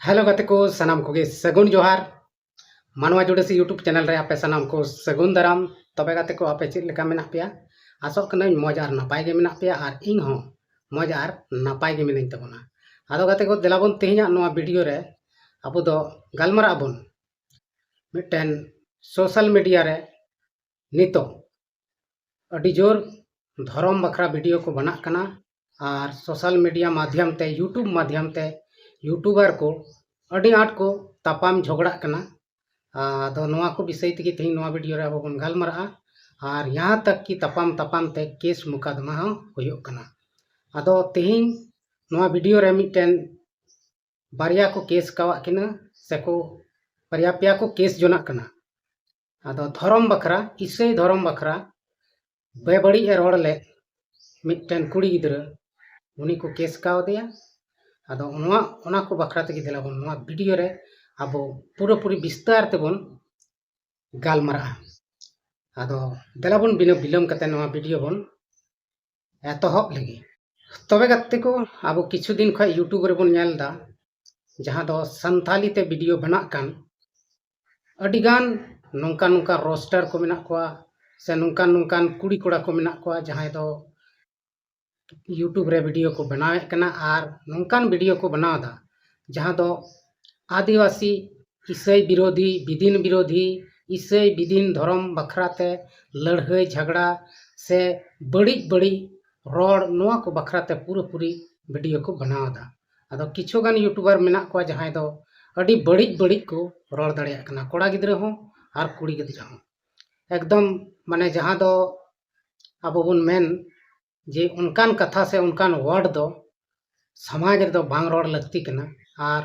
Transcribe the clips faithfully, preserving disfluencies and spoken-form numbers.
Hello ᱜᱟᱛᱮ ᱠᱚ, ᱥᱟᱱᱟᱢ ᱠᱚᱜᱮ ᱥᱟᱹᱜᱩᱱ ᱡᱚᱦᱟᱨ᱾ ᱢᱟᱱᱣᱟ ᱡᱩᱰᱟᱹᱥᱤ YouTube ᱪᱮᱱᱮᱞ ᱨᱮ ᱟᱯᱮ ᱥᱟᱱᱟᱢ ᱠᱚ ᱥᱟᱹᱜᱩᱱ ᱫᱟᱨᱟᱢ᱾ ᱛᱚᱵᱮ ᱜᱟᱛᱮ ᱠᱚ, ᱟᱯᱮ ᱪᱮᱫ ᱞᱮᱠᱟ ᱢᱮᱱᱟᱜ ᱯᱮᱭᱟ? ᱟᱥᱚᱜ ᱠᱟᱹᱱᱟᱹᱧ ᱢᱚᱡᱽ ᱟᱨ ᱱᱟᱯᱟᱭ ᱜᱮ ᱢᱮᱱᱟᱜ ᱯᱮᱭᱟ ᱟᱨ ᱤᱧ ᱦᱚᱸ ᱢᱚᱡᱽ ᱟᱨ ᱱᱟᱯᱟᱭ ᱜᱮ ᱢᱤᱱᱟᱹᱧ ᱛᱟᱵᱚᱱᱟ᱾ ᱟᱫᱚ ᱜᱟᱛᱮ ᱠᱚ, ᱫᱮᱞᱟ ᱵᱚᱱ ᱛᱮᱦᱮᱧᱟᱜ ᱱᱚᱣᱟ ᱵᱷᱤᱰᱤᱭᱳ ᱨᱮ ᱟᱵᱚ ᱫᱚ ᱜᱟᱞᱢᱟᱨᱟᱜ ᱟᱵᱚᱱ ᱢᱤᱫᱴᱮᱱ ᱥᱳᱥᱟᱞ ᱢᱤᱰᱤᱭᱟ ᱨᱮ ᱱᱤᱛᱚᱜ ᱟᱹᱰᱤ ᱡᱳᱨ ᱫᱷᱚᱨᱚᱢ ᱵᱟᱠᱷᱨᱟ ᱵᱷᱤᱰᱤᱭᱳ ᱠᱚ ᱵᱮᱱᱟᱜ ᱠᱟᱱᱟ ᱟᱨ ᱥᱳᱥᱟᱞ ᱢᱤᱰᱤᱭᱟ ᱢᱟᱫᱽᱫᱷᱚᱢ ᱛᱮ, YouTube ᱢᱟᱫᱽᱫᱷᱚᱢ ᱛᱮ ᱭᱩᱴᱩᱵᱟᱨ ᱠᱚ ᱟᱹᱰᱤ ᱟᱸᱴ ᱠᱚ ᱛᱟᱯᱟᱢ ᱡᱷᱚᱜᱽᱲᱟᱜ ᱠᱟᱱᱟ᱾ ᱟᱫᱚ ᱱᱚᱣᱟ ᱠᱚ ᱵᱤᱥᱚᱭ ᱛᱮᱜᱮ ᱛᱮᱦᱮᱧ ᱱᱚᱣᱟ ᱵᱷᱤᱰᱤᱭᱳ ᱨᱮ ᱟᱵᱚ ᱵᱚᱱ ᱜᱟᱞᱢᱟᱨᱟᱜᱼᱟ᱾ ᱟᱨ ᱡᱟᱦᱟᱸ ᱛᱟᱠ ᱠᱤ ᱛᱟᱯᱟᱢ ᱛᱟᱯᱟᱢ ᱛᱮ ᱠᱮᱥ ᱢᱩᱠᱟᱫᱢᱟ ᱦᱚᱸ ᱦᱩᱭᱩᱜ ᱠᱟᱱᱟ᱾ ᱟᱫᱚ ᱛᱮᱦᱮᱧ ᱱᱚᱣᱟ ᱵᱷᱤᱰᱤᱭᱳ ᱨᱮ ᱢᱤᱫᱴᱮᱱ ᱵᱟᱨᱭᱟ ᱠᱚ ᱠᱮᱥ ᱠᱟᱣᱟᱜ ᱠᱤᱱᱟ, ᱥᱮᱠᱚ ᱵᱟᱨᱭᱟ ᱯᱮᱭᱟ ᱠᱚ ᱠᱮᱥ ᱡᱚᱱᱟᱜ ᱠᱟᱱᱟ᱾ ᱟᱫᱚ ᱫᱷᱚᱨᱚᱢ ᱵᱟᱠᱷᱨᱟ, ᱤᱥᱟᱹᱭ ᱫᱷᱚᱨᱚᱢ ᱵᱟᱠᱷᱨᱟ ᱵᱮᱵᱟᱹᱲᱤᱡ ᱮ ᱨᱚᱲ ᱞᱮᱫ ᱢᱤᱫᱴᱮᱱ ᱠᱩᱲᱤ ᱜᱤᱫᱽᱨᱟᱹ, ᱩᱱᱤ ᱠᱚ ᱠᱮᱥ ᱠᱟᱣᱫᱮᱭᱟ᱾ ᱟᱫᱚ ᱱᱚᱣᱟ, ᱚᱱᱟ ᱠᱚ ᱵᱟᱠᱷᱨᱟ ᱛᱮᱜᱮ ᱫᱮᱞᱟ ᱵᱚᱱ ᱱᱚᱣᱟ ᱵᱷᱤᱰᱤᱭᱳ ᱨᱮ ᱟᱵᱚ ᱯᱩᱨᱟᱹᱯᱩᱨᱤ ᱵᱤᱥᱛᱟᱨ ᱛᱮᱵᱚᱱ ᱜᱟᱞᱢᱟᱨᱟᱜᱼᱟ᱾ ᱟᱫᱚ ᱫᱮᱞᱟ ᱵᱚᱱ ᱵᱤᱱᱟᱹ ᱵᱤᱞᱚᱢ ᱠᱟᱛᱮ ᱱᱚᱣᱟ ᱵᱷᱤᱰᱤᱭᱳ ᱵᱚᱱ ᱮᱛᱚᱦᱚᱵ ᱞᱮᱜᱮ᱾ ᱛᱚᱵᱮ ᱜᱟᱛᱮ ᱠᱚ, ᱟᱵᱚ ᱠᱤᱪᱷᱩ ᱫᱤᱱ ᱠᱷᱚᱱ ᱭᱩᱴᱩᱵᱽ ᱨᱮᱵᱚᱱ ᱧᱮᱞ ᱮᱫᱟ, ᱡᱟᱦᱟᱸ ᱫᱚ ᱥᱟᱱᱛᱷᱟᱞᱤ ᱛᱮ ᱵᱷᱤᱰᱤᱭᱳ ᱵᱮᱱᱟᱜ ᱠᱟᱱ, ᱟᱹᱰᱤᱜᱟᱱ ᱱᱚᱝᱠᱟ ᱱᱚᱝᱠᱟ ᱨᱳᱥᱴᱟᱨ ᱠᱚ ᱢᱮᱱᱟᱜ ᱠᱚᱣᱟ, ᱥᱮ ᱱᱚᱝᱠᱟᱱ ᱱᱚᱝᱠᱟᱱ ᱠᱩᱲᱤ ᱠᱚᱲᱟ ᱠᱚ ᱢᱮᱱᱟᱜ ᱠᱚᱣᱟ, ᱡᱟᱦᱟᱸᱭ ᱫᱚ ᱭᱩᱴᱩᱵᱽ ᱨᱮ ᱵᱷᱤᱰᱤᱭᱳ ᱠᱚ ᱵᱮᱱᱟᱣᱮᱫ ᱠᱟᱱᱟ ᱟᱨ ᱱᱚᱝᱠᱟᱱ ᱵᱷᱤᱰᱤᱭᱳ ᱠᱚ ᱵᱮᱱᱟᱣ ᱮᱫᱟ, ᱡᱟᱦᱟᱸ ᱫᱚ ᱟᱹᱫᱤᱵᱟᱹᱥᱤ, ᱤᱥᱟᱹᱭ ᱵᱤᱨᱳᱫᱷᱤ, ᱵᱤᱫᱤᱱ ᱵᱤᱨᱳᱫᱷᱤ, ᱤᱥᱟᱹᱭ ᱵᱤᱫᱤᱱ ᱫᱷᱚᱨᱚᱢ ᱵᱟᱠᱷᱨᱟ ᱛᱮ ᱞᱟᱹᱲᱦᱟᱹᱭ ᱡᱷᱟᱜᱽᱲᱟ ᱥᱮ ᱵᱟᱹᱲᱤᱡ ᱵᱟᱹᱲᱤᱡ ᱨᱚᱲ, ᱱᱚᱣᱟ ᱠᱚ ᱵᱟᱠᱷᱨᱟ ᱛᱮ ᱯᱩᱨᱟᱹᱯᱩᱨᱤ ᱵᱷᱤᱰᱤᱭᱳ ᱠᱚ ᱵᱮᱱᱟᱣ ᱮᱫᱟ᱾ ᱟᱫᱚ ᱠᱤᱪᱷᱩ ᱜᱟᱱ ᱭᱩᱴᱩᱵᱟᱨ ᱢᱮᱱᱟᱜ ᱠᱚᱣᱟ ᱡᱟᱦᱟᱸᱭ ᱫᱚ ᱟᱹᱰᱤ ᱵᱟᱹᱲᱤᱡ ᱵᱟᱹᱲᱤᱡ ᱠᱚ ᱨᱚᱲ ᱫᱟᱲᱮᱭᱟᱜ ᱠᱟᱱᱟ, ᱠᱚᱲᱟ ᱜᱤᱫᱽᱨᱟᱹ ᱦᱚᱸ ᱟᱨ ᱠᱩᱲᱤ ᱜᱤᱫᱽᱨᱟᱹ ᱦᱚᱸ᱾ ᱮᱠᱫᱚᱢ ᱢᱟᱱᱮ ᱡᱟᱦᱟᱸ ᱫᱚ ᱟᱵᱚ ᱵᱚᱱ ᱢᱮᱱ ᱡᱮ ᱚᱱᱠᱟᱱ ᱠᱟᱛᱷᱟ ᱥᱮ ᱚᱱᱠᱟᱱ ᱣᱟᱨᱰ ᱫᱚ ᱥᱚᱢᱟᱡᱽ ᱨᱮᱫᱚ ᱵᱟᱝ ᱨᱚᱲ ᱞᱟᱹᱠᱛᱤ ᱠᱟᱱᱟ᱾ ᱟᱨ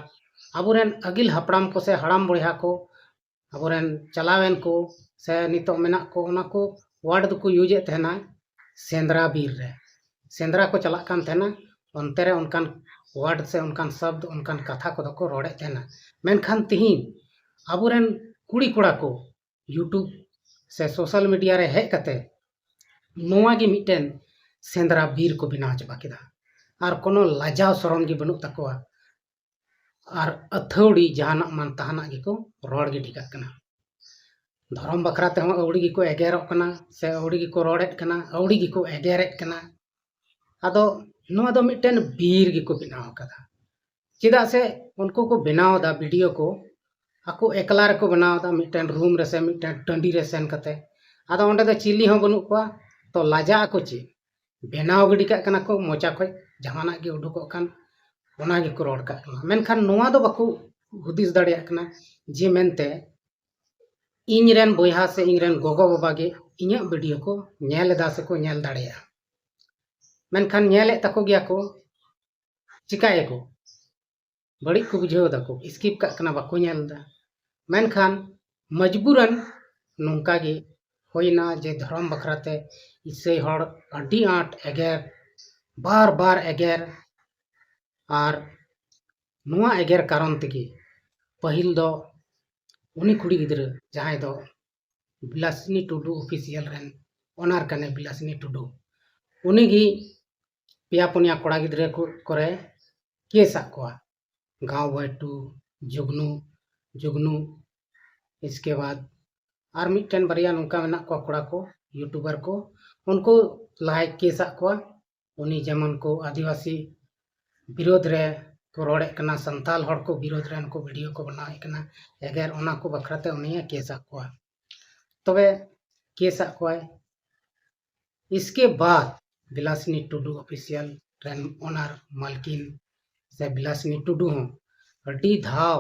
ᱟᱵᱚᱨᱮᱱ ᱟᱹᱜᱤᱞ ᱦᱟᱯᱲᱟᱢ ᱠᱚ ᱥᱮ ᱦᱟᱲᱟᱢ ᱵᱚᱭᱦᱟ ᱠᱚ, ᱟᱵᱚᱨᱮᱱ ᱪᱟᱞᱟᱣᱮᱱ ᱠᱚ ᱥᱮ ᱱᱤᱛᱚᱜ ᱢᱮᱱᱟᱜ ᱠᱚ, ᱚᱱᱟ ᱠᱚ ᱣᱟᱨᱰ ᱫᱚᱠᱚ ᱤᱭᱩᱡᱮᱫ ᱛᱟᱦᱮᱱᱟ ᱥᱮᱸᱫᱽᱨᱟ ᱵᱤᱨ ᱨᱮ᱾ ᱥᱮᱸᱫᱽᱨᱟ ᱠᱚ ᱪᱟᱞᱟᱜ ᱠᱟᱱ ᱛᱟᱦᱮᱱᱟ, ᱚᱱᱛᱮ ᱨᱮ ᱚᱱᱠᱟᱱ ᱣᱟᱨᱰ ᱥᱮ ᱚᱱᱠᱟᱱ ᱥᱚᱵᱫ, ᱚᱱᱠᱟᱱ ᱠᱟᱛᱷᱟ ᱠᱚᱫᱚ ᱠᱚ ᱨᱚᱲᱮᱫ ᱛᱟᱦᱮᱱᱟ᱾ ᱢᱮᱱᱠᱷᱟᱱ ᱛᱤᱦᱤᱧ ᱟᱵᱚᱨᱮᱱ ᱠᱩᱲᱤ ᱠᱚᱲᱟ ᱠᱚ ᱭᱩᱴᱩᱵᱽ ᱥᱮ ᱥᱳᱥᱟᱞ ᱢᱤᱰᱤᱭᱟ ᱨᱮ ᱦᱮᱡ ᱠᱟᱛᱮ ᱱᱚᱣᱟ ᱜᱮ ᱢᱤᱫᱴᱮᱱ ᱥᱮᱸᱫᱽᱨᱟ ᱵᱤᱨ ᱠᱚ ᱵᱮᱱᱟᱣ ᱪᱟᱵᱟ ᱠᱮᱫᱟ᱾ ᱟᱨ ᱠᱳᱱᱳ ᱞᱟᱡᱟᱣ ᱥᱚᱨᱚᱢ ᱜᱮ ᱵᱟᱹᱱᱩᱜ ᱛᱟᱠᱚᱣᱟ᱾ ᱟᱨ ᱟᱹᱛᱷᱟᱹᱣᱲᱤ ᱡᱟᱦᱟᱱᱟᱜ ᱢᱟᱱ ᱛᱟᱦᱟᱱᱟᱜ ᱜᱮᱠᱚ ᱨᱚᱲ ᱜᱤᱰᱤ ᱠᱟᱜ ᱠᱟᱱᱟ᱾ ᱫᱷᱚᱨᱚᱢ ᱵᱟᱠᱷᱨᱟ ᱛᱮᱦᱚᱸ ᱟᱹᱣᱲᱤ ᱜᱮᱠᱚ ᱮᱜᱮᱨᱚᱜ ᱠᱟᱱᱟ, ᱥᱮ ᱟᱹᱣᱲᱤ ᱜᱮᱠᱚ ᱨᱚᱲᱮᱫ ᱠᱟᱱᱟ, ᱟᱹᱣᱲᱤ ᱜᱮᱠᱚ ᱮᱜᱮᱨᱮᱫ ᱠᱟᱱᱟ᱾ ᱟᱫᱚ ᱱᱚᱣᱟ ᱫᱚ ᱢᱤᱫᱴᱮᱱ ᱵᱤᱨ ᱜᱮᱠᱚ ᱵᱮᱱᱟᱣ ᱟᱠᱟᱫᱟ᱾ ᱪᱮᱫᱟᱜ ᱥᱮ ᱩᱱᱠᱩ ᱠᱚ ᱵᱮᱱᱟᱣ ᱮᱫᱟ ᱵᱷᱤᱰᱤᱭᱳ ᱠᱚ, ᱟᱠᱚ ᱮᱠᱞᱟ ᱨᱮᱠᱚ ᱵᱮᱱᱟᱣ ᱮᱫᱟ, ᱢᱤᱫᱴᱮᱱ ᱨᱩᱢ ᱨᱮ ᱥᱮ ᱢᱤᱫᱴᱮᱱ ᱴᱟᱺᱰᱤ ᱨᱮ ᱥᱮᱱ ᱠᱟᱛᱮ᱾ ᱟᱫᱚ ᱚᱸᱰᱮ ᱫᱚ ᱪᱤᱞᱤ ᱦᱚᱸ ᱵᱟᱹᱱᱩᱜ ᱠᱚᱣᱟ, ᱛᱚ ᱞᱟᱡᱟᱜ ᱟᱠᱚ ᱪᱮᱫ? ᱵᱮᱱᱟᱣ ᱜᱤᱰᱤ ᱠᱟᱜ ᱠᱟᱱᱟ ᱠᱚ, ᱢᱚᱪᱟ ᱠᱷᱚᱡ ᱡᱟᱦᱟᱱᱟᱜ ᱜᱮ ᱩᱰᱩᱠᱚᱜ ᱠᱟᱱ ᱚᱱᱟ ᱜᱮᱠᱚ ᱨᱚᱲ ᱠᱟᱜ ᱠᱟᱱᱟ᱾ ᱢᱮᱱᱠᱷᱟᱱ ᱱᱚᱣᱟ ᱫᱚ ᱵᱟᱠᱚ ᱦᱩᱫᱤᱥ ᱫᱟᱲᱮᱭᱟᱜ ᱠᱟᱱᱟ ᱡᱮ ᱢᱮᱱᱛᱮ ᱤᱧ ᱨᱮᱱ ᱵᱚᱭᱦᱟ ᱥᱮ ᱤᱧ ᱨᱮᱱ ᱜᱚᱜᱚ ᱵᱟᱵᱟ ᱜᱮ ᱤᱧᱟᱹᱜ ᱵᱷᱤᱰᱤᱭᱳ ᱠᱚ ᱧᱮᱞ ᱮᱫᱟ ᱥᱮᱠᱚ ᱧᱮᱞ ᱫᱟᱲᱮᱭᱟᱜᱼᱟ᱾ ᱢᱮᱱᱠᱷᱟᱱ ᱧᱮᱞᱮᱫ ᱛᱟᱠᱚ ᱜᱮᱭᱟ ᱠᱚ, ᱪᱤᱠᱟᱹᱭᱟᱠᱚ? ᱵᱟᱹᱲᱤᱡ ᱠᱚ ᱵᱩᱡᱷᱟᱹᱣ ᱫᱟᱠᱚ, ᱥᱠᱤᱯ ᱠᱟᱜ ᱠᱟᱱᱟ, ᱵᱟᱠᱚ ᱧᱮᱞ ᱮᱫᱟ᱾ ᱢᱮᱱᱠᱷᱟᱱ ᱢᱚᱡᱽᱵᱩᱨᱟᱱ ᱱᱚᱝᱠᱟ ᱜᱮ ᱦᱩᱭᱱᱟ ᱡᱮ ᱫᱷᱚᱨᱚᱢ ᱵᱟᱠᱷᱨᱟ ᱛᱮ ᱤᱥᱟᱹᱭ ᱦᱚᱲ ᱟᱹᱰᱤ ᱟᱸᱴ ᱮᱜᱮᱨ, ᱵᱟᱨ ᱵᱟᱨ ᱮᱜᱮᱨ᱾ ᱟᱨ ᱱᱚᱣᱟ ᱮᱜᱮᱨ ᱠᱟᱨᱚᱱ ᱛᱮᱜᱮ ᱯᱟᱹᱦᱤᱞ ᱫᱚ ᱩᱱᱤ ᱠᱩᱲᱤ ᱜᱤᱫᱽᱨᱟᱹ ᱡᱟᱦᱟᱸᱭ ᱫᱚ ᱵᱤᱞᱟᱥᱤᱱᱤ ᱴᱩᱰᱩ ᱚᱯᱷᱤᱥᱤᱭᱟᱞ ᱨᱮᱱ ᱚᱱᱟᱨ ᱠᱟᱱᱟᱭ, ᱵᱤᱞᱟᱥᱤᱱᱤ ᱴᱩᱰᱩ, ᱩᱱᱤᱜᱮ ᱯᱮᱭᱟ ᱯᱩᱱᱭᱟ ᱠᱚᱲᱟ ᱜᱤᱫᱽᱨᱟᱹ ᱠᱚ ᱠᱚᱨᱮ ᱠᱮᱥ ᱟᱫ ᱠᱚᱣᱟ᱾ ᱜᱟᱶ ᱵᱚᱭ ᱴᱩ, ᱡᱩᱜᱽᱱᱩ, ᱡᱩᱜᱽᱱᱩ, ᱤᱥᱠᱮ ᱵᱟᱫ ᱟᱨ ᱢᱤᱫᱴᱮᱱ ᱵᱟᱨᱭᱟ ᱱᱚᱝᱠᱟ ᱢᱮᱱᱟᱜ ᱠᱚᱣᱟ ᱠᱚᱲᱟ ᱠᱚ, ᱭᱩᱴᱩᱵᱟᱨ ᱠᱚ, ᱩᱱᱠᱩ ᱞᱟᱦᱟᱭ ᱠᱮᱥ ᱟᱫ ᱠᱚᱣᱟ᱾ ᱩᱱᱤ ᱡᱮᱢᱚᱱ ᱠᱚ ᱟᱹᱫᱤᱵᱟᱹᱥᱤ ᱵᱤᱨᱳᱫᱷ ᱨᱮ ᱠᱚ ᱨᱚᱲᱮᱫ ᱠᱟᱱᱟ, ᱥᱟᱱᱛᱟᱞ ᱦᱚᱲ ᱠᱚ ᱵᱤᱨᱳᱫᱷ ᱨᱮ ᱩᱱᱠᱩ ᱵᱷᱤᱰᱤᱭᱳ ᱠᱚ ᱵᱮᱱᱟᱣᱮᱫ ᱠᱟᱱᱟ ᱮᱜᱮᱨ, ᱚᱱᱟ ᱠᱚ ᱵᱟᱠᱷᱨᱟ ᱛᱮ ᱩᱱᱤᱭᱮ ᱠᱮᱥ ᱟᱫ ᱠᱚᱣᱟ᱾ ᱛᱚᱵᱮ ᱠᱮᱥ ᱟᱫ ᱠᱚᱣᱟᱭ, ᱤᱥᱠᱮ ᱵᱟᱫ ᱵᱤᱞᱟᱥᱤᱱᱤ ᱴᱩᱰᱩ ᱚᱯᱷᱤᱥᱤᱭᱟᱞ ᱨᱮᱱ ᱚᱱᱟᱨ ᱢᱟᱞᱠᱤᱱ ᱥᱮ ᱵᱤᱞᱟᱥᱤᱱᱤ ᱴᱩᱰᱩ ᱦᱚᱸ ᱟᱹᱰᱤ ᱫᱷᱟᱣ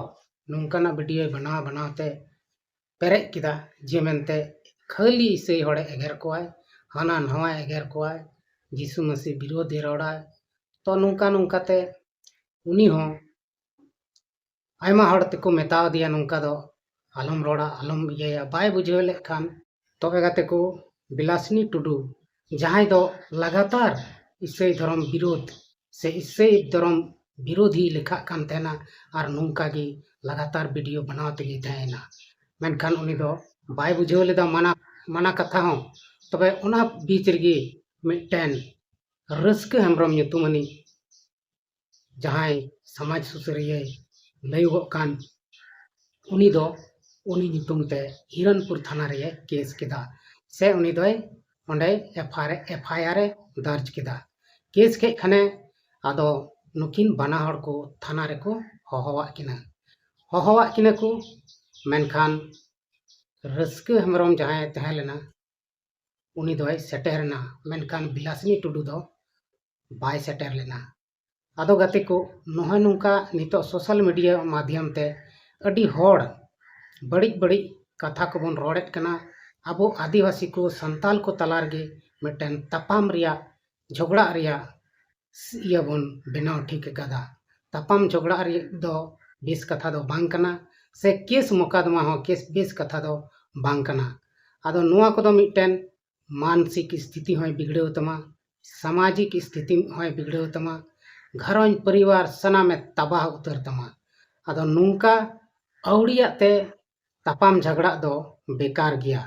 ᱱᱚᱝᱠᱟᱱᱟᱜ ᱵᱷᱤᱰᱤᱭᱳᱭ ᱵᱮᱱᱟᱣ ᱵᱮᱱᱟᱣ ᱛᱮ ᱯᱮᱨᱮᱡ ᱠᱮᱫᱟ ᱡᱮ ᱢᱮᱱᱛᱮ ᱠᱷᱟᱹᱞᱤ ᱤᱥᱟᱹᱭ ᱦᱚᱲᱮ ᱮᱜᱮᱨ ᱠᱚᱣᱟᱭ, ᱦᱟᱱᱟ ᱱᱟᱣᱟᱭ ᱮᱜᱮᱨ ᱠᱚᱣᱟᱭ, ᱡᱤᱥᱩ ᱢᱟᱹᱥᱤ ᱵᱤᱨᱳᱫᱷ ᱮ ᱨᱚᱲᱟᱭ᱾ ᱛᱚ ᱱᱚᱝᱠᱟ ᱱᱚᱝᱠᱟᱛᱮ ᱩᱱᱤ ᱦᱚᱸ ᱟᱭᱢᱟ ᱦᱚᱲ ᱛᱮᱠᱚ ᱢᱮᱛᱟᱣ ᱫᱮᱭᱟ ᱱᱚᱝᱠᱟ ᱫᱚ ᱟᱞᱚᱢ ᱨᱚᱲᱟ, ᱟᱞᱚᱢ ᱤᱭᱟᱹᱭᱟ, ᱵᱟᱭ ᱵᱩᱡᱷᱟᱹᱣ ᱞᱮᱫ ᱠᱷᱟᱱ᱾ ᱛᱚᱵᱮ ᱜᱟᱛᱮ ᱠᱚ, ᱵᱤᱞᱟᱥᱤᱱᱤ ᱴᱩᱰᱩ ᱡᱟᱦᱟᱸᱭ ᱫᱚ ᱞᱟᱜᱟᱛᱟᱨ ᱤᱥᱟᱹᱭ ᱫᱷᱚᱨᱚᱢ ᱵᱤᱨᱳᱫᱷ ᱥᱮ ᱤᱥᱟᱹᱭ ᱫᱷᱚᱨᱚᱢ ᱵᱤᱨᱳᱫᱷᱤ ᱞᱮᱠᱷᱟᱜ ᱠᱟᱱ ᱛᱟᱦᱮᱱᱟ ᱟᱨ ᱱᱚᱝᱠᱟ ᱜᱮ ᱞᱟᱜᱟᱛᱟᱨ ᱵᱷᱤᱰᱤᱭᱳ ᱵᱮᱱᱟᱣ ᱛᱮᱜᱮ ᱛᱟᱦᱮᱸᱭᱮᱱᱟ, ᱢᱮᱱᱠᱷᱟᱱ ᱩᱱᱤ ᱫᱚ ᱵᱟᱭ ᱵᱩᱡᱷᱟᱹᱣ ᱞᱮᱫᱟ ᱢᱟᱱᱟ, ᱢᱟᱱᱟ ᱠᱟᱛᱷᱟ ᱦᱚᱸ᱾ ᱛᱚᱵᱮ ᱚᱱᱟ ᱵᱤᱪ ᱨᱮᱜᱮ ᱢᱤᱫᱴᱮᱱ ᱨᱟᱹᱥᱠᱟᱹ ᱦᱮᱢᱵᱨᱚᱢ ᱧᱩᱛᱩᱢᱟᱱᱤᱡ ᱡᱟᱦᱟᱸᱭ ᱥᱚᱢᱟᱡᱽ ᱥᱩᱥᱟᱹᱨᱤᱭᱟᱹᱭ ᱞᱟᱹᱭᱚᱜᱚᱜ ᱠᱟᱱ, ᱩᱱᱤ ᱫᱚ ᱩᱱᱤ ᱧᱩᱛᱩᱢ ᱛᱮ ᱦᱤᱨᱚᱱᱯᱩᱨ ᱛᱷᱟᱱᱟ ᱨᱮᱭᱮ ᱠᱮᱥ ᱠᱮᱫᱟ, ᱥᱮ ᱩᱱᱤ ᱫᱚᱭ ᱚᱸᱰᱮ F I R, F I ᱟᱨ ᱮ ᱫᱟᱨᱡᱽ ᱠᱮᱫᱟ᱾ ᱠᱮᱥ ᱠᱮᱫ ᱠᱷᱟᱱᱮ ᱟᱫᱚ ᱱᱩᱠᱤᱱ ᱵᱟᱱᱟ ᱦᱚᱲ ᱠᱚ ᱛᱷᱟᱱᱟ ᱨᱮᱠᱚ ᱦᱚᱦᱚᱣᱟᱜ ᱠᱤᱱᱟ᱾ ᱦᱚᱦᱚᱣᱟᱜ ᱠᱤᱱᱟ ᱠᱚ, ᱢᱮᱱᱠᱷᱟᱱ ᱨᱟᱹᱥᱠᱟᱹ ᱦᱮᱢᱵᱨᱚᱢ ᱡᱟᱦᱟᱸᱭ ᱛᱟᱦᱮᱸ ᱞᱮᱱᱟ, ᱩᱱᱤ ᱫᱚᱭ ᱥᱮᱴᱮᱨ ᱮᱱᱟ, ᱢᱮᱱᱠᱷᱟᱱ ᱵᱤᱞᱟᱥᱤᱱᱤ ᱴᱩᱰᱩ ᱫᱚ ᱵᱟᱭ ᱥᱮᱴᱮᱨ ᱞᱮᱱᱟ᱾ ᱟᱫᱚ ᱜᱟᱛᱮ ᱠᱚ, ᱱᱚᱜᱼᱚᱭ ᱱᱚᱝᱠᱟ ᱱᱤᱛᱚᱜ ᱥᱳᱥᱟᱞ ᱢᱤᱰᱤᱭᱟ ᱢᱟᱫᱷᱭᱚᱢ ᱛᱮ ᱟᱹᱰᱤ ᱦᱚᱲ ᱵᱟᱹᱲᱤᱡ ᱵᱟᱹᱲᱤᱡ ᱠᱟᱛᱷᱟ ᱠᱚᱵᱚᱱ ᱨᱚᱲᱮᱫ ᱠᱟᱱᱟ᱾ ᱟᱵᱚ ᱟᱹᱫᱤᱵᱟᱹᱥᱤ ᱠᱚ, ᱥᱟᱱᱛᱟᱞ ᱠᱚ ᱛᱟᱞᱟ ᱨᱮᱜᱮ ᱢᱤᱫᱴᱮᱱ ᱛᱟᱯᱟᱢ ᱨᱮᱭᱟᱜ, ᱡᱷᱚᱜᱽᱲᱟᱜ ᱨᱮᱭᱟᱜ ᱤᱭᱟᱹ ᱵᱚᱱ ᱵᱮᱱᱟᱣ ᱴᱷᱤᱠ ᱟᱠᱟᱫᱟ᱾ ᱛᱟᱯᱟᱢ ᱡᱷᱚᱜᱽᱲᱟᱜ ᱨᱮᱭᱟᱜ ᱫᱚ ᱵᱮᱥ ᱠᱟᱛᱷᱟ ᱫᱚ ᱵᱟᱝ ᱠᱟᱱᱟ, ᱥᱮ ᱠᱮᱥ ᱢᱚᱠᱟᱫᱢᱟ ᱦᱚᱸ ᱠᱮᱥ ᱵᱮᱥ ᱠᱟᱛᱷᱟ ᱫᱚ ᱵᱟᱝ ᱠᱟᱱᱟ᱾ ᱟᱫᱚ ᱱᱚᱣᱟ ᱠᱚᱫᱚ ᱢᱤᱫᱴᱮᱱ ᱢᱟᱱᱥᱤᱠ ᱥᱛᱷᱤᱛᱤ ᱦᱚᱸᱭ ᱵᱤᱜᱽᱲᱟᱹᱣ ᱛᱟᱢᱟ, ᱥᱟᱢᱟᱡᱤᱠ ᱥᱛᱷᱤᱛᱤ ᱦᱚᱸᱭ ᱵᱤᱜᱽᱲᱟᱹᱣ ᱛᱟᱢᱟ, ᱜᱷᱟᱨᱚᱸᱡᱽ ᱯᱚᱨᱤᱵᱟᱨ ᱥᱟᱱᱟᱢᱮ ᱛᱟᱵᱟᱦ ᱩᱛᱟᱹᱨ ᱛᱟᱢᱟ᱾ ᱟᱫᱚ ᱱᱚᱝᱠᱟ ᱟᱹᱣᱲᱤᱭᱟᱜ ᱛᱮ ᱛᱟᱯᱟᱢ ᱡᱷᱟᱜᱽᱲᱟᱜ ᱫᱚ ᱵᱮᱠᱟᱨ ᱜᱮᱭᱟ᱾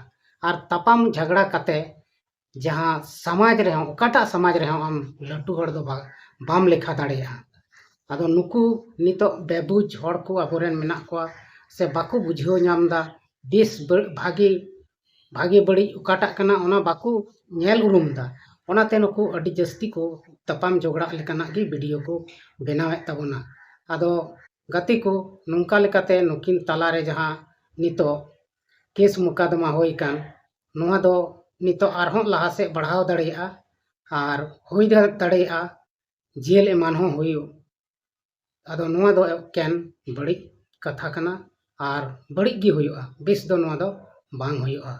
ᱟᱨ ᱛᱟᱯᱟᱢ ᱡᱷᱟᱜᱽᱲᱟ ᱠᱟᱛᱮ ᱡᱟᱦᱟᱸ ᱥᱚᱢᱟᱡᱽ ᱨᱮᱦᱚᱸ, ᱚᱠᱟᱴᱟᱜ ᱥᱚᱢᱟᱡᱽ ᱨᱮᱦᱚᱸ ᱟᱢ ᱞᱟᱹᱴᱩ ᱦᱚᱲ ᱫᱚ ᱵᱟ-, ᱵᱟᱢ ᱞᱮᱠᱷᱟ ᱫᱟᱲᱮᱭᱟᱜᱼᱟ᱾ ᱟᱫᱚ ᱱᱩᱠᱩ ᱱᱤᱛᱚᱜ ᱵᱮᱵᱩᱡᱽ ᱦᱚᱲ ᱠᱚ ᱟᱵᱚᱨᱮᱱ ᱢᱮᱱᱟᱜ ᱠᱚᱣᱟ, ᱥᱮ ᱵᱟᱠᱚ ᱵᱩᱡᱷᱟᱹᱣ ᱧᱟᱢ ᱮᱫᱟ ᱵᱮᱥ ᱵᱟᱹ-, ᱵᱷᱟᱜᱮ, ᱵᱷᱟᱜᱮ ᱵᱟᱹᱲᱤᱡ ᱚᱠᱟᱴᱟᱜ ᱠᱟᱱᱟ, ᱚᱱᱟ ᱵᱟᱠᱚ ᱧᱮᱞ ᱩᱨᱩᱢ ᱮᱫᱟ᱾ ᱚᱱᱟᱛᱮ ᱱᱩᱠᱩ ᱟᱹᱰᱤ ᱡᱟᱹᱥᱛᱤ ᱠᱚ ᱛᱟᱯᱟᱢ ᱡᱷᱚᱜᱽᱲᱟᱜ ᱞᱮᱠᱟᱱᱟᱜ ᱜᱮ ᱵᱷᱤᱰᱤᱭᱳ ᱠᱚ ᱵᱮᱱᱟᱣᱮᱫ ᱛᱟᱵᱚᱱᱟ᱾ ᱟᱫᱚ ᱜᱟᱛᱮ ᱠᱚ, ᱱᱚᱝᱠᱟ ᱞᱮᱠᱟᱛᱮ ᱱᱩᱠᱤᱱ ᱛᱟᱞᱟᱨᱮ ᱡᱟᱦᱟᱸ ᱱᱤᱛᱚᱜ ᱠᱮᱥ ᱢᱚᱠᱟᱫᱢᱟ ᱦᱩᱭ ᱟᱠᱟᱱ, ᱱᱚᱣᱟ ᱫᱚ ᱱᱤᱛᱚᱜ ᱟᱨᱦᱚᱸ ᱞᱟᱦᱟ ᱥᱮᱫ ᱵᱟᱲᱦᱟᱣ ᱫᱟᱲᱮᱭᱟᱜᱼᱟ ᱟᱨ ᱦᱩᱭ ᱫᱟ-, ᱫᱟᱲᱮᱭᱟᱜᱼᱟ ᱡᱮᱞ ᱮᱢᱟᱱ ᱦᱚᱸ ᱦᱩᱭᱩᱜ᱾ ᱟᱫᱚ ᱱᱚᱣᱟ ᱫᱚ ᱮᱠᱮᱱ ᱵᱟᱹᱲᱤᱡ ᱠᱟᱛᱷᱟ ᱠᱟᱱᱟ ᱟᱨ ᱵᱟᱹᱲᱤᱡ ᱜᱮ ᱦᱩᱭᱩᱜᱼᱟ, ᱵᱮᱥ ᱫᱚ ᱱᱚᱣᱟ ᱫᱚ ᱵᱟᱝ ᱦᱩᱭᱩᱜᱼᱟ᱾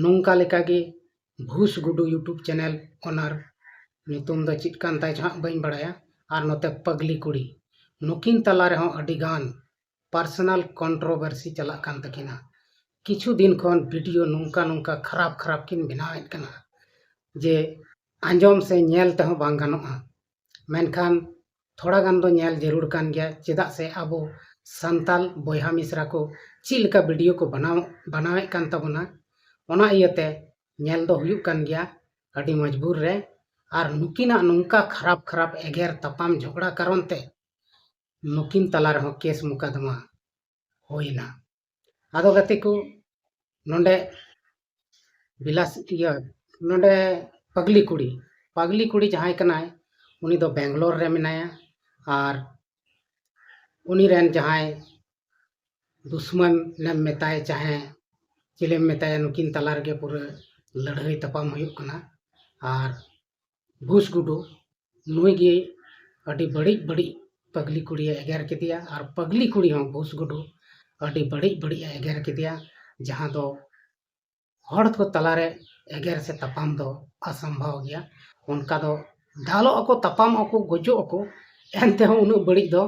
ᱱᱚᱝᱠᱟ ᱞᱮᱠᱟᱜᱮ ᱵᱷᱩᱥ ᱜᱩᱰᱩ YouTube channel owner, ᱧᱩᱛᱩᱢ ᱫᱚ ᱪᱮᱫ ᱠᱟᱱ ᱛᱟᱭ ᱪᱚ ᱦᱟᱸᱜ ᱵᱟᱹᱧ ᱵᱟᱲᱟᱭᱟ, ᱟᱨ ᱱᱚᱛᱮ ᱯᱟᱜᱽᱞᱤ ᱠᱩᱲᱤ, ᱱᱩᱠᱤᱱ ᱛᱟᱞᱟ ᱨᱮᱦᱚᱸ ᱟᱹᱰᱤ ᱜᱟᱱ personal controversy ᱪᱟᱞᱟᱜ ᱠᱟᱱ ᱛᱟᱹᱠᱤᱱᱟ᱾ ᱠᱤᱪᱷᱩ ᱫᱤᱱ ᱠᱷᱚᱱ ᱵᱷᱤᱰᱤᱭᱳ ᱱᱚᱝᱠᱟ ᱱᱚᱝᱠᱟ ᱠᱷᱟᱨᱟᱯ ᱠᱷᱟᱨᱟᱯ ᱠᱤᱱ ᱵᱮᱱᱟᱣᱮᱫ ᱠᱟᱱᱟ ᱡᱮ ᱟᱸᱡᱚᱢ ᱥᱮ ᱧᱮᱞ ᱛᱮᱦᱚᱸ ᱵᱟᱝ ᱜᱟᱱᱚᱜᱼᱟ᱾ ᱢᱮᱱᱠᱷᱟᱱ ᱛᱷᱚᱲᱟ ᱜᱟᱱ ᱫᱚ ᱧᱮᱞ ᱡᱟᱹᱨᱩᱲ ᱠᱟᱱ ᱜᱮᱭᱟ, ᱪᱮᱫᱟᱜ ᱥᱮ ᱟᱵᱚ ᱥᱟᱱᱛᱟᱞ ᱵᱚᱭᱦᱟ ᱢᱤᱥᱨᱟ ᱠᱚ ᱪᱮᱫ ᱞᱮᱠᱟ ᱵᱷᱤᱰᱤᱭᱳ ᱠᱚ ᱵᱮᱱᱟᱣ, ᱵᱮᱱᱟᱣᱮᱫ ᱠᱟᱱ ᱛᱟᱵᱚᱱᱟ, ᱚᱱᱟ ᱤᱭᱟᱹᱛᱮ ᱧᱮᱞ ᱫᱚ ᱦᱩᱭᱩᱜ ᱠᱟᱱ ᱜᱮᱭᱟ ᱟᱹᱰᱤ ᱢᱚᱡᱽᱵᱩᱨ ᱨᱮ᱾ ᱟᱨ ᱱᱩᱠᱤᱱᱟᱜ ᱱᱚᱝᱠᱟ ᱠᱷᱟᱨᱟᱯ ᱠᱷᱟᱨᱟᱯ ᱮᱜᱮᱨ ᱛᱟᱯᱟᱢ ᱡᱷᱚᱜᱽᱲᱟ ᱠᱟᱨᱚᱱ ᱛᱮ ᱱᱩᱠᱤᱱ ᱛᱟᱞᱟ ᱨᱮᱦᱚᱸ ᱠᱮᱥ ᱢᱩᱠᱟᱫᱢᱟ ᱦᱩᱭᱱᱟ᱾ ᱟᱫᱚ ᱜᱟᱛᱮ ᱠᱚ, ᱱᱚᱰᱮ ᱵᱤᱞᱟᱥ ᱤᱭᱟᱹ ᱱᱚᱰᱮ ᱯᱟᱜᱽᱞᱤ ᱠᱩᱲᱤ, ᱯᱟᱜᱽᱞᱤ ᱠᱩᱲᱤ ᱡᱟᱦᱟᱸᱭ ᱠᱟᱱᱟᱭ, ᱩᱱᱤ ᱫᱚ ᱵᱮᱝᱜᱟᱞᱳᱨ ᱨᱮ ᱢᱮᱱᱟᱭᱟ᱾ ᱟᱨ ᱩᱱᱤ ᱨᱮᱱ ᱡᱟᱦᱟᱸᱭ ᱫᱩᱥᱢᱟᱱ ᱮᱢ ᱢᱮᱛᱟᱭ ᱪᱟᱦᱮ ᱪᱤᱞᱤᱢ ᱢᱮᱛᱟᱭᱟ, ᱱᱩᱠᱤᱱ ᱛᱟᱞᱟ ᱨᱮᱜᱮ ᱯᱩᱨᱟᱹ ᱞᱟᱹᱲᱦᱟᱹᱭ ᱛᱟᱯᱟᱢ ᱦᱩᱭᱩᱜ ᱠᱟᱱᱟ᱾ ᱟᱨ ᱵᱷᱩᱥ ᱜᱩᱰᱩ ᱱᱩᱭ ᱜᱮ ᱟᱹᱰᱤ ᱵᱟᱹᱲᱤᱡ ᱵᱟᱹᱲᱤᱡ ᱯᱟᱜᱽᱞᱤ ᱠᱩᱲᱤᱭᱮ ᱮᱜᱮᱨ ᱠᱮᱫᱮᱭᱟ, ᱟᱨ ᱯᱟᱜᱽᱞᱤ ᱠᱩᱲᱤ ᱦᱚᱸ ᱵᱷᱩᱥ ᱜᱩᱰᱩ ᱟᱹᱰᱤ ᱵᱟᱹᱲᱤᱡ ᱵᱟᱹᱲᱤᱡ ᱮ ᱮᱜᱮᱨ ᱠᱮᱫᱮᱭᱟ, ᱡᱟᱦᱟᱸ ᱫᱚ ᱦᱚᱲ ᱠᱚ ᱛᱟᱞᱟᱨᱮ ᱮᱜᱮᱨ ᱥᱮ ᱛᱟᱯᱟᱢ ᱫᱚ ᱚᱥᱚᱢᱵᱷᱚᱵ ᱜᱮᱭᱟ᱾ ᱚᱱᱠᱟ ᱫᱚ ᱫᱟᱞᱚᱜ ᱟᱠᱚ, ᱛᱟᱯᱟᱢᱚᱜ ᱟᱠᱚ, ᱜᱚᱡᱚᱜ ᱟᱠᱚ, ᱮᱱᱛᱮᱦᱚᱸ ᱩᱱᱟᱹᱜ ᱵᱟᱹᱲᱤᱡ ᱫᱚ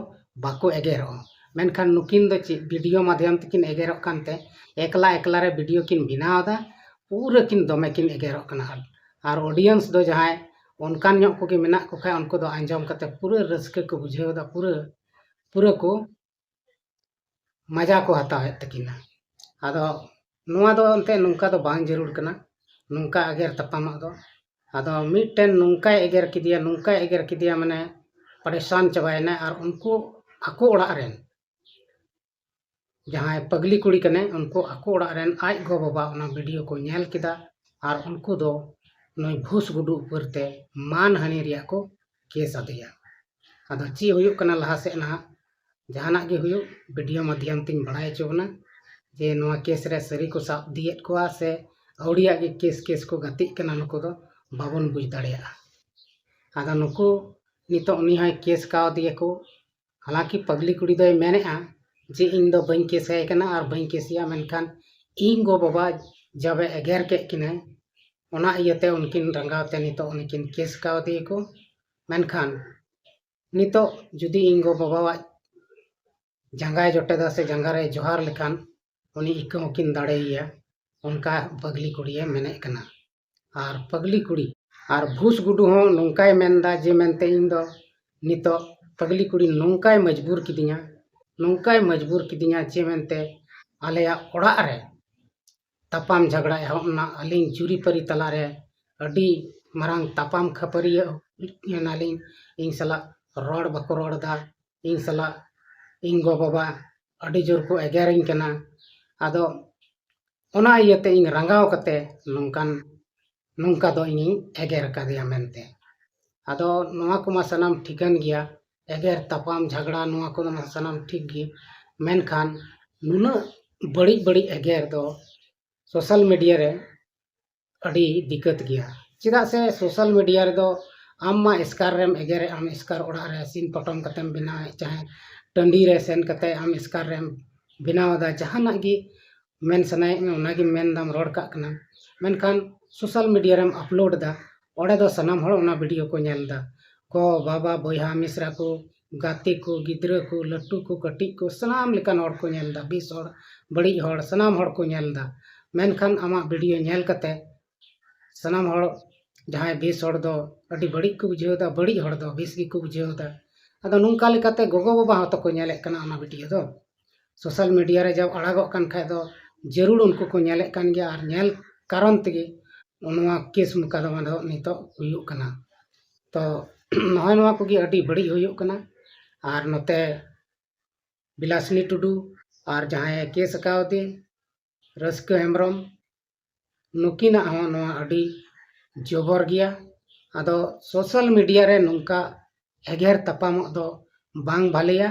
ᱵᱟᱠᱚ ᱮᱜᱮᱨᱚᱜᱼᱟ᱾ ᱢᱮᱱᱠᱷᱟᱱ ᱱᱩᱠᱤᱱ ᱫᱚ ᱪᱮᱫ ᱵᱷᱤᱰᱤᱭᱳ ᱢᱟᱫᱽᱫᱷᱚᱢ ᱛᱮᱠᱤᱱ ᱮᱜᱮᱨᱚᱜ ᱠᱟᱱᱛᱮ ᱮᱠᱞᱟ ᱮᱠᱞᱟ ᱨᱮ ᱵᱷᱤᱰᱤᱭᱳ ᱠᱤᱱ ᱵᱮᱱᱟᱣ ᱮᱫᱟ, ᱯᱩᱨᱟᱹ ᱠᱤᱱ ᱫᱚᱢᱮ ᱠᱤᱱ ᱮᱜᱮᱨᱚᱜ ᱠᱟᱱᱟ᱾ ᱟᱨ ᱚᱰᱤᱭᱮᱱᱥ ᱫᱚ ᱡᱟᱦᱟᱸᱭ ᱚᱱᱠᱟᱱ ᱧᱚᱜ ᱠᱚᱜᱮ ᱢᱮᱱᱟᱜ ᱠᱚ ᱠᱷᱟᱱ ᱩᱱᱠᱩ ᱫᱚ ᱟᱸᱡᱚᱢ ᱠᱟᱛᱮ ᱯᱩᱨᱟᱹ ᱨᱟᱹᱥᱠᱟᱹ ᱠᱚ ᱵᱩᱡᱷᱟᱹᱣ ᱮᱫᱟ, ᱯᱩᱨᱟᱹ ᱯᱩᱨᱟᱹ ᱠᱚ ᱢᱟᱡᱟ ᱠᱚ ᱦᱟᱛᱟᱣᱮᱫ ᱛᱟᱹᱠᱤᱱᱟ᱾ ᱟᱫᱚ ᱱᱚᱣᱟ ᱫᱚ ᱮᱱᱛᱮᱫ ᱱᱚᱝᱠᱟ ᱫᱚ ᱵᱟᱝ ᱡᱟᱹᱨᱩᱲ ᱠᱟᱱᱟ, ᱱᱚᱝᱠᱟ ᱮᱜᱮᱨ ᱛᱟᱯᱟᱢᱟᱜ ᱫᱚ᱾ ᱟᱫᱚ ᱢᱤᱫᱴᱮᱱ ᱱᱚᱝᱠᱟᱭ ᱮᱜᱮᱨ ᱠᱮᱫᱮᱭᱟ, ᱱᱚᱝᱠᱟᱭ ᱮᱜᱮᱨ ᱠᱮᱫᱮᱭᱟ, ᱢᱟᱱᱮ ᱯᱟᱨᱮᱥᱟᱱ ᱪᱟᱵᱟᱭᱮᱱᱟᱭ᱾ ᱟᱨ ᱩᱱᱠᱩ ᱟᱠᱚ ᱚᱲᱟᱜ ᱨᱮᱱ ᱡᱟᱦᱟᱸᱭ ᱯᱟᱜᱽᱞᱤ ᱠᱩᱲᱤ ᱠᱟᱱᱟᱭ, ᱩᱱᱠᱩ ᱟᱠᱚ ᱚᱲᱟᱜ ᱨᱮᱱ ᱟᱡ ᱜᱚ ᱵᱟᱵᱟ ᱚᱱᱟ ᱵᱷᱤᱰᱤᱭᱳ ᱠᱚ ᱧᱮᱞ ᱠᱮᱫᱟ᱾ ᱟᱨ ᱩᱱᱠᱩ ᱫᱚ ᱱᱩᱭ ᱵᱷᱩᱥ ᱜᱩᱰᱩ ᱩᱯᱚᱨ ᱛᱮ ᱢᱟᱱᱦᱟᱹᱱᱤ ᱨᱮᱭᱟᱜ ᱠᱚ ᱠᱮᱥ ᱟᱫᱮᱭᱟ᱾ ᱟᱫᱚ ᱪᱮᱫ ᱦᱩᱭᱩᱜ ᱠᱟᱱᱟ ᱞᱟᱦᱟ ᱥᱮᱫ ᱱᱟᱦᱟᱜ, ᱡᱟᱦᱟᱱᱟᱜ ᱜᱮ ᱦᱩᱭᱩᱜ, ᱵᱷᱤᱰᱤᱭᱳ ᱢᱟᱫᱽᱫᱷᱚᱢ ᱛᱤᱧ ᱵᱟᱲᱟᱭ ᱦᱚᱪᱚ ᱵᱚᱱᱟ ᱡᱮ ᱱᱚᱣᱟ ᱠᱮᱥ ᱨᱮ ᱥᱟᱹᱨᱤ ᱠᱚ ᱥᱟᱵ ᱤᱫᱤᱭᱮᱫ ᱠᱚᱣᱟ ᱥᱮ ᱟᱹᱣᱲᱤᱭᱟᱜ ᱜᱮ ᱠᱮᱥ ᱠᱮᱥ ᱠᱚ ᱜᱟᱛᱮᱜ ᱠᱟᱱᱟ, ᱱᱩᱠᱩ ᱫᱚ ᱵᱟᱵᱚᱱ ᱵᱩᱡᱽ ᱫᱟᱲᱮᱭᱟᱜᱼᱟ᱾ ᱟᱫᱚ ᱱᱩᱠᱩ ᱱᱤᱛᱚᱜ ᱩᱱᱤ ᱦᱚᱸᱭ ᱠᱮᱥ ᱠᱟᱣᱫᱮᱭᱟᱠᱚ᱾ ᱦᱟᱞᱟᱝᱠᱤ ᱯᱟᱜᱽᱞᱤ ᱠᱩᱲᱤ ᱫᱚᱭ ᱢᱮᱱᱮᱫᱼᱟ ᱡᱮ ᱤᱧ ᱫᱚ ᱵᱟᱹᱧ ᱠᱮᱥ ᱟᱭ ᱠᱟᱱᱟ ᱟᱨ ᱵᱟᱹᱧ ᱠᱮᱥᱮᱭᱟ, ᱢᱮᱱᱠᱷᱟᱱ ᱤᱧ ᱜᱚ ᱵᱟᱵᱟ ᱡᱟᱵᱮ ᱮᱜᱮᱨ ᱠᱮᱫ ᱠᱤᱱᱟᱹ, ᱚᱱᱟ ᱤᱭᱟᱹᱛᱮ ᱩᱱᱠᱤᱱ ᱨᱟᱸᱜᱟᱣ ᱛᱮ ᱱᱤᱛᱚᱜ ᱩᱱᱠᱤᱱ ᱠᱮᱥ ᱠᱟᱣᱫᱮᱭᱟᱠᱚ᱾ ᱢᱮᱱᱠᱷᱟᱱ ᱱᱤᱛᱚᱜ ᱡᱩᱫᱤ ᱤᱧ ᱜᱚ ᱵᱟᱵᱟᱣᱟᱜ ᱡᱟᱸᱜᱟᱭ ᱡᱚᱴᱮᱫᱟ ᱥᱮ ᱡᱟᱸᱜᱟ ᱨᱮ ᱡᱚᱦᱟᱨ ᱞᱮᱠᱷᱟᱱ ᱩᱱᱤ ᱤᱠᱟᱹ ᱦᱚᱸᱠᱤᱱ ᱫᱟᱲᱮᱭᱟᱭᱟ, ᱚᱱᱠᱟ ᱯᱟᱜᱽᱞᱤ ᱠᱩᱲᱤᱭᱮ ᱢᱮᱱᱮᱫ ᱠᱟᱱᱟ᱾ ᱟᱨ ᱯᱟᱜᱽᱞᱤ ᱠᱩᱲᱤ ᱟᱨ ᱵᱷᱩᱥ ᱜᱩᱰᱩ ᱦᱚᱸ ᱱᱚᱝᱠᱟᱭ ᱢᱮᱱᱫᱟ ᱡᱮ ᱢᱮᱱᱛᱮ ᱤᱧ ᱫᱚ ᱱᱤᱛᱚᱜ ᱯᱟᱜᱽᱞᱤ ᱠᱩᱲᱤ ᱱᱚᱝᱠᱟᱭ ᱢᱚᱡᱽᱵᱩᱨ ᱠᱤᱫᱤᱧᱟ, ᱱᱚᱝᱠᱟᱭ ᱢᱚᱡᱽᱵᱩᱨ ᱠᱤᱫᱤᱧᱟ ᱡᱮ ᱢᱮᱱᱛᱮ ᱟᱞᱮᱭᱟᱜ ᱚᱲᱟᱜ ᱨᱮ ᱛᱟᱯᱟᱢ ᱡᱷᱟᱜᱽᱲᱟ ᱮᱦᱚᱵ ᱮᱱᱟ᱾ ᱟᱹᱞᱤᱧ ᱡᱩᱨᱤᱯᱟᱹᱨᱤ ᱛᱟᱞᱟᱨᱮ ᱟᱹᱰᱤ ᱢᱟᱨᱟᱝ ᱛᱟᱯᱟᱢ ᱠᱷᱟᱹᱯᱟᱹᱨᱤᱭᱟᱹ ᱮᱱᱟᱞᱤᱧ᱾ ᱤᱧ ᱥᱟᱞᱟᱜ ᱨᱚᱲ ᱵᱟᱠᱚ ᱨᱚᱲ ᱮᱫᱟ, ᱤᱧ ᱥᱟᱞᱟᱜ ᱤᱧ ᱜᱚ-ᱵᱟᱵᱟ ᱟᱹᱰᱤ ᱡᱳᱨ ᱠᱚ ᱮᱜᱮᱨᱤᱧ ᱠᱟᱱᱟ᱾ ᱟᱫᱚ ᱚᱱᱟ ᱤᱭᱟᱹᱛᱮ ᱤᱧ ᱨᱟᱸᱜᱟᱣ ᱠᱟᱛᱮ ᱱᱚᱝᱠᱟᱱ, ᱱᱚᱝᱠᱟ ᱫᱚ ᱤᱧᱤᱧ ᱮᱜᱮᱨ ᱠᱟᱫᱮᱭᱟ ᱢᱮᱱᱛᱮ᱾ ᱟᱫᱚ ᱱᱚᱣᱟ ᱠᱚᱢᱟ ᱥᱟᱱᱟᱢ ᱴᱷᱤᱠᱟᱹᱱ ᱜᱮᱭᱟ, ᱮᱜᱮᱨ ᱛᱟᱯᱟᱢ ᱡᱷᱟᱜᱽᱲᱟ ᱱᱚᱣᱟ ᱠᱚᱫᱚ ᱢᱟ ᱥᱟᱱᱟᱢ ᱴᱷᱤᱠ ᱜᱮ, ᱢᱮᱱᱠᱷᱟᱱ ᱱᱩᱱᱟᱹᱜ ᱵᱟᱹᱲᱤᱡ ᱵᱟᱹᱲᱤᱡ ᱮᱜᱮᱨ ᱫᱚ ᱥᱳᱥᱟᱞ ᱢᱤᱰᱤᱭᱟ ᱨᱮ ᱟᱹᱰᱤ ᱫᱤᱠᱠᱟᱹᱛ ᱜᱮᱭᱟ᱾ ᱪᱮᱫᱟᱜ ᱥᱮ ᱥᱳᱥᱟᱞ ᱢᱤᱰᱤᱭᱟ ᱨᱮᱫᱚ ᱟᱢ ᱢᱟ ᱮᱥᱠᱟᱨ ᱨᱮᱢ ᱮᱜᱮᱨᱮᱫ, ᱟᱢ ᱮᱥᱠᱟᱨ ᱚᱲᱟᱜ ᱨᱮ ᱥᱤᱱ ᱯᱚᱴᱚᱢ ᱠᱟᱛᱮᱢ ᱵᱮᱱᱟᱣᱮᱫ, ᱪᱟᱦᱮ ᱴᱟᱺᱰᱤ ᱨᱮ ᱥᱮᱱ ᱠᱟᱛᱮ ᱟᱢ ᱮᱥᱠᱟᱨ ᱨᱮᱢ ᱵᱮᱱᱟᱣ ᱮᱫᱟ, ᱡᱟᱦᱟᱱᱟᱜ ᱜᱮ ᱢᱮᱱ ᱥᱟᱱᱟᱭᱮᱫ ᱢᱮ ᱚᱱᱟᱜᱮᱢ ᱢᱮᱱ ᱫᱟᱢ, ᱨᱚᱲ ᱠᱟᱜ ᱠᱟᱱᱟᱢ, ᱢᱮᱱᱠᱷᱟᱱ ᱥᱳᱥᱟᱞ ᱢᱤᱰᱤᱭᱟ ᱨᱮᱢ ᱟᱯᱞᱳᱰ ᱮᱫᱟ, ᱚᱸᱰᱮ ᱫᱚ ᱥᱟᱱᱟᱢ ᱦᱚᱲ ᱚᱱᱟ ᱵᱷᱤᱰᱤᱭᱳ ᱠᱚ ᱧᱮᱞ ᱮᱫᱟ᱾ ᱜᱚ ᱵᱟᱵᱟ ᱵᱚᱭᱦᱟ ᱢᱤᱥᱨᱟ ᱠᱚ, ᱜᱟᱛᱮ ᱠᱚ, ᱜᱤᱫᱽᱨᱟᱹ ᱠᱚ, ᱞᱟᱹᱴᱩ ᱠᱚ ᱠᱟᱹᱴᱤᱡ ᱠᱚ, ᱥᱟᱱᱟᱢ ᱞᱮᱠᱟᱱ ᱦᱚᱲ ᱠᱚ ᱧᱮᱞ ᱮᱫᱟ, ᱵᱮᱥ ᱦᱚᱲ ᱵᱟᱹᱲᱤᱡ ᱦᱚᱲ ᱥᱟᱱᱟᱢ ᱦᱚᱲ ᱠᱚ ᱧᱮᱞ ᱮᱫᱟ᱾ ᱢᱮᱱᱠᱷᱟᱱ ᱟᱢᱟᱜ ᱵᱷᱤᱰᱤᱭᱳ ᱧᱮᱞ ᱠᱟᱛᱮ ᱥᱟᱱᱟᱢ ᱦᱚᱲ, ᱡᱟᱦᱟᱸᱭ ᱵᱮᱥ ᱦᱚᱲ ᱫᱚ ᱟᱹᱰᱤ ᱵᱟᱹᱲᱤᱡ ᱠᱚ ᱵᱩᱡᱷᱟᱹᱣ ᱮᱫᱟ, ᱵᱟᱹᱲᱤᱡ ᱦᱚᱲ ᱫᱚ ᱵᱮᱥ ᱜᱮᱠᱚ ᱵᱩᱡᱷᱟᱹᱣ ᱮᱫᱟ᱾ ᱟᱫᱚ ᱱᱚᱝᱠᱟ ᱞᱮᱠᱟᱛᱮ ᱜᱚᱜᱚ ᱵᱟᱵᱟ ᱦᱚᱸ ᱛᱟᱠᱚ ᱧᱮᱞᱮᱫ ᱠᱟᱱᱟ ᱚᱱᱟ ᱵᱷᱤᱰᱤᱭᱳ ᱫᱚ᱾ ᱥᱳᱥᱟᱞ ᱢᱤᱰᱤᱭᱟ ᱨᱮ ᱡᱟᱵ ᱟᱲᱟᱜᱚᱜ ᱠᱟᱱ ᱠᱷᱟᱡ ᱫᱚ ᱡᱟᱹᱨᱩᱲ ᱩᱱᱠᱩ ᱠᱚ ᱧᱮᱞᱮᱫ ᱠᱟᱱ ᱜᱮᱭᱟ, ᱟᱨ ᱧᱮᱞ ᱠᱟᱨᱚᱱ ᱛᱮᱜᱮ ᱱᱚᱣᱟ ᱠᱮᱥ ᱢᱚᱠᱟᱫᱚᱢᱟ ᱫᱚ ᱱᱤᱛᱚᱜ ᱦᱩᱭᱩᱜ ᱠᱟᱱᱟ᱾ ᱛᱚ ᱱᱚᱜᱼᱚᱭ ᱱᱚᱣᱟ ᱠᱚᱜᱮ ᱟᱹᱰᱤ ᱵᱟᱹᱲᱤᱡ ᱦᱩᱭᱩᱜ ᱠᱟᱱᱟ᱾ ᱟᱨ ᱱᱚᱛᱮ ᱵᱤᱞᱟᱥᱤᱱᱤ ᱴᱩᱰᱩ ᱟᱨ ᱡᱟᱦᱟᱸᱭᱮ ᱠᱮᱥ ᱟᱠᱟᱣᱫᱮ ᱨᱟᱹᱥᱠᱟᱹ ᱦᱮᱢᱵᱨᱚᱢ, ᱱᱩᱠᱤᱱᱟᱜ ᱦᱚᱸ ᱱᱚᱣᱟ ᱟᱹᱰᱤ ᱡᱚᱵᱚᱨ ᱜᱮᱭᱟ᱾ ᱟᱫᱚ ᱥᱳᱥᱟᱞ ᱢᱤᱰᱤᱭᱟ ᱨᱮ ᱱᱚᱝᱠᱟ ᱮᱜᱮᱨ ᱛᱟᱯᱟᱢᱚᱜ ᱫᱚ ᱵᱟᱝ ᱵᱷᱟᱞᱮᱭᱟ᱾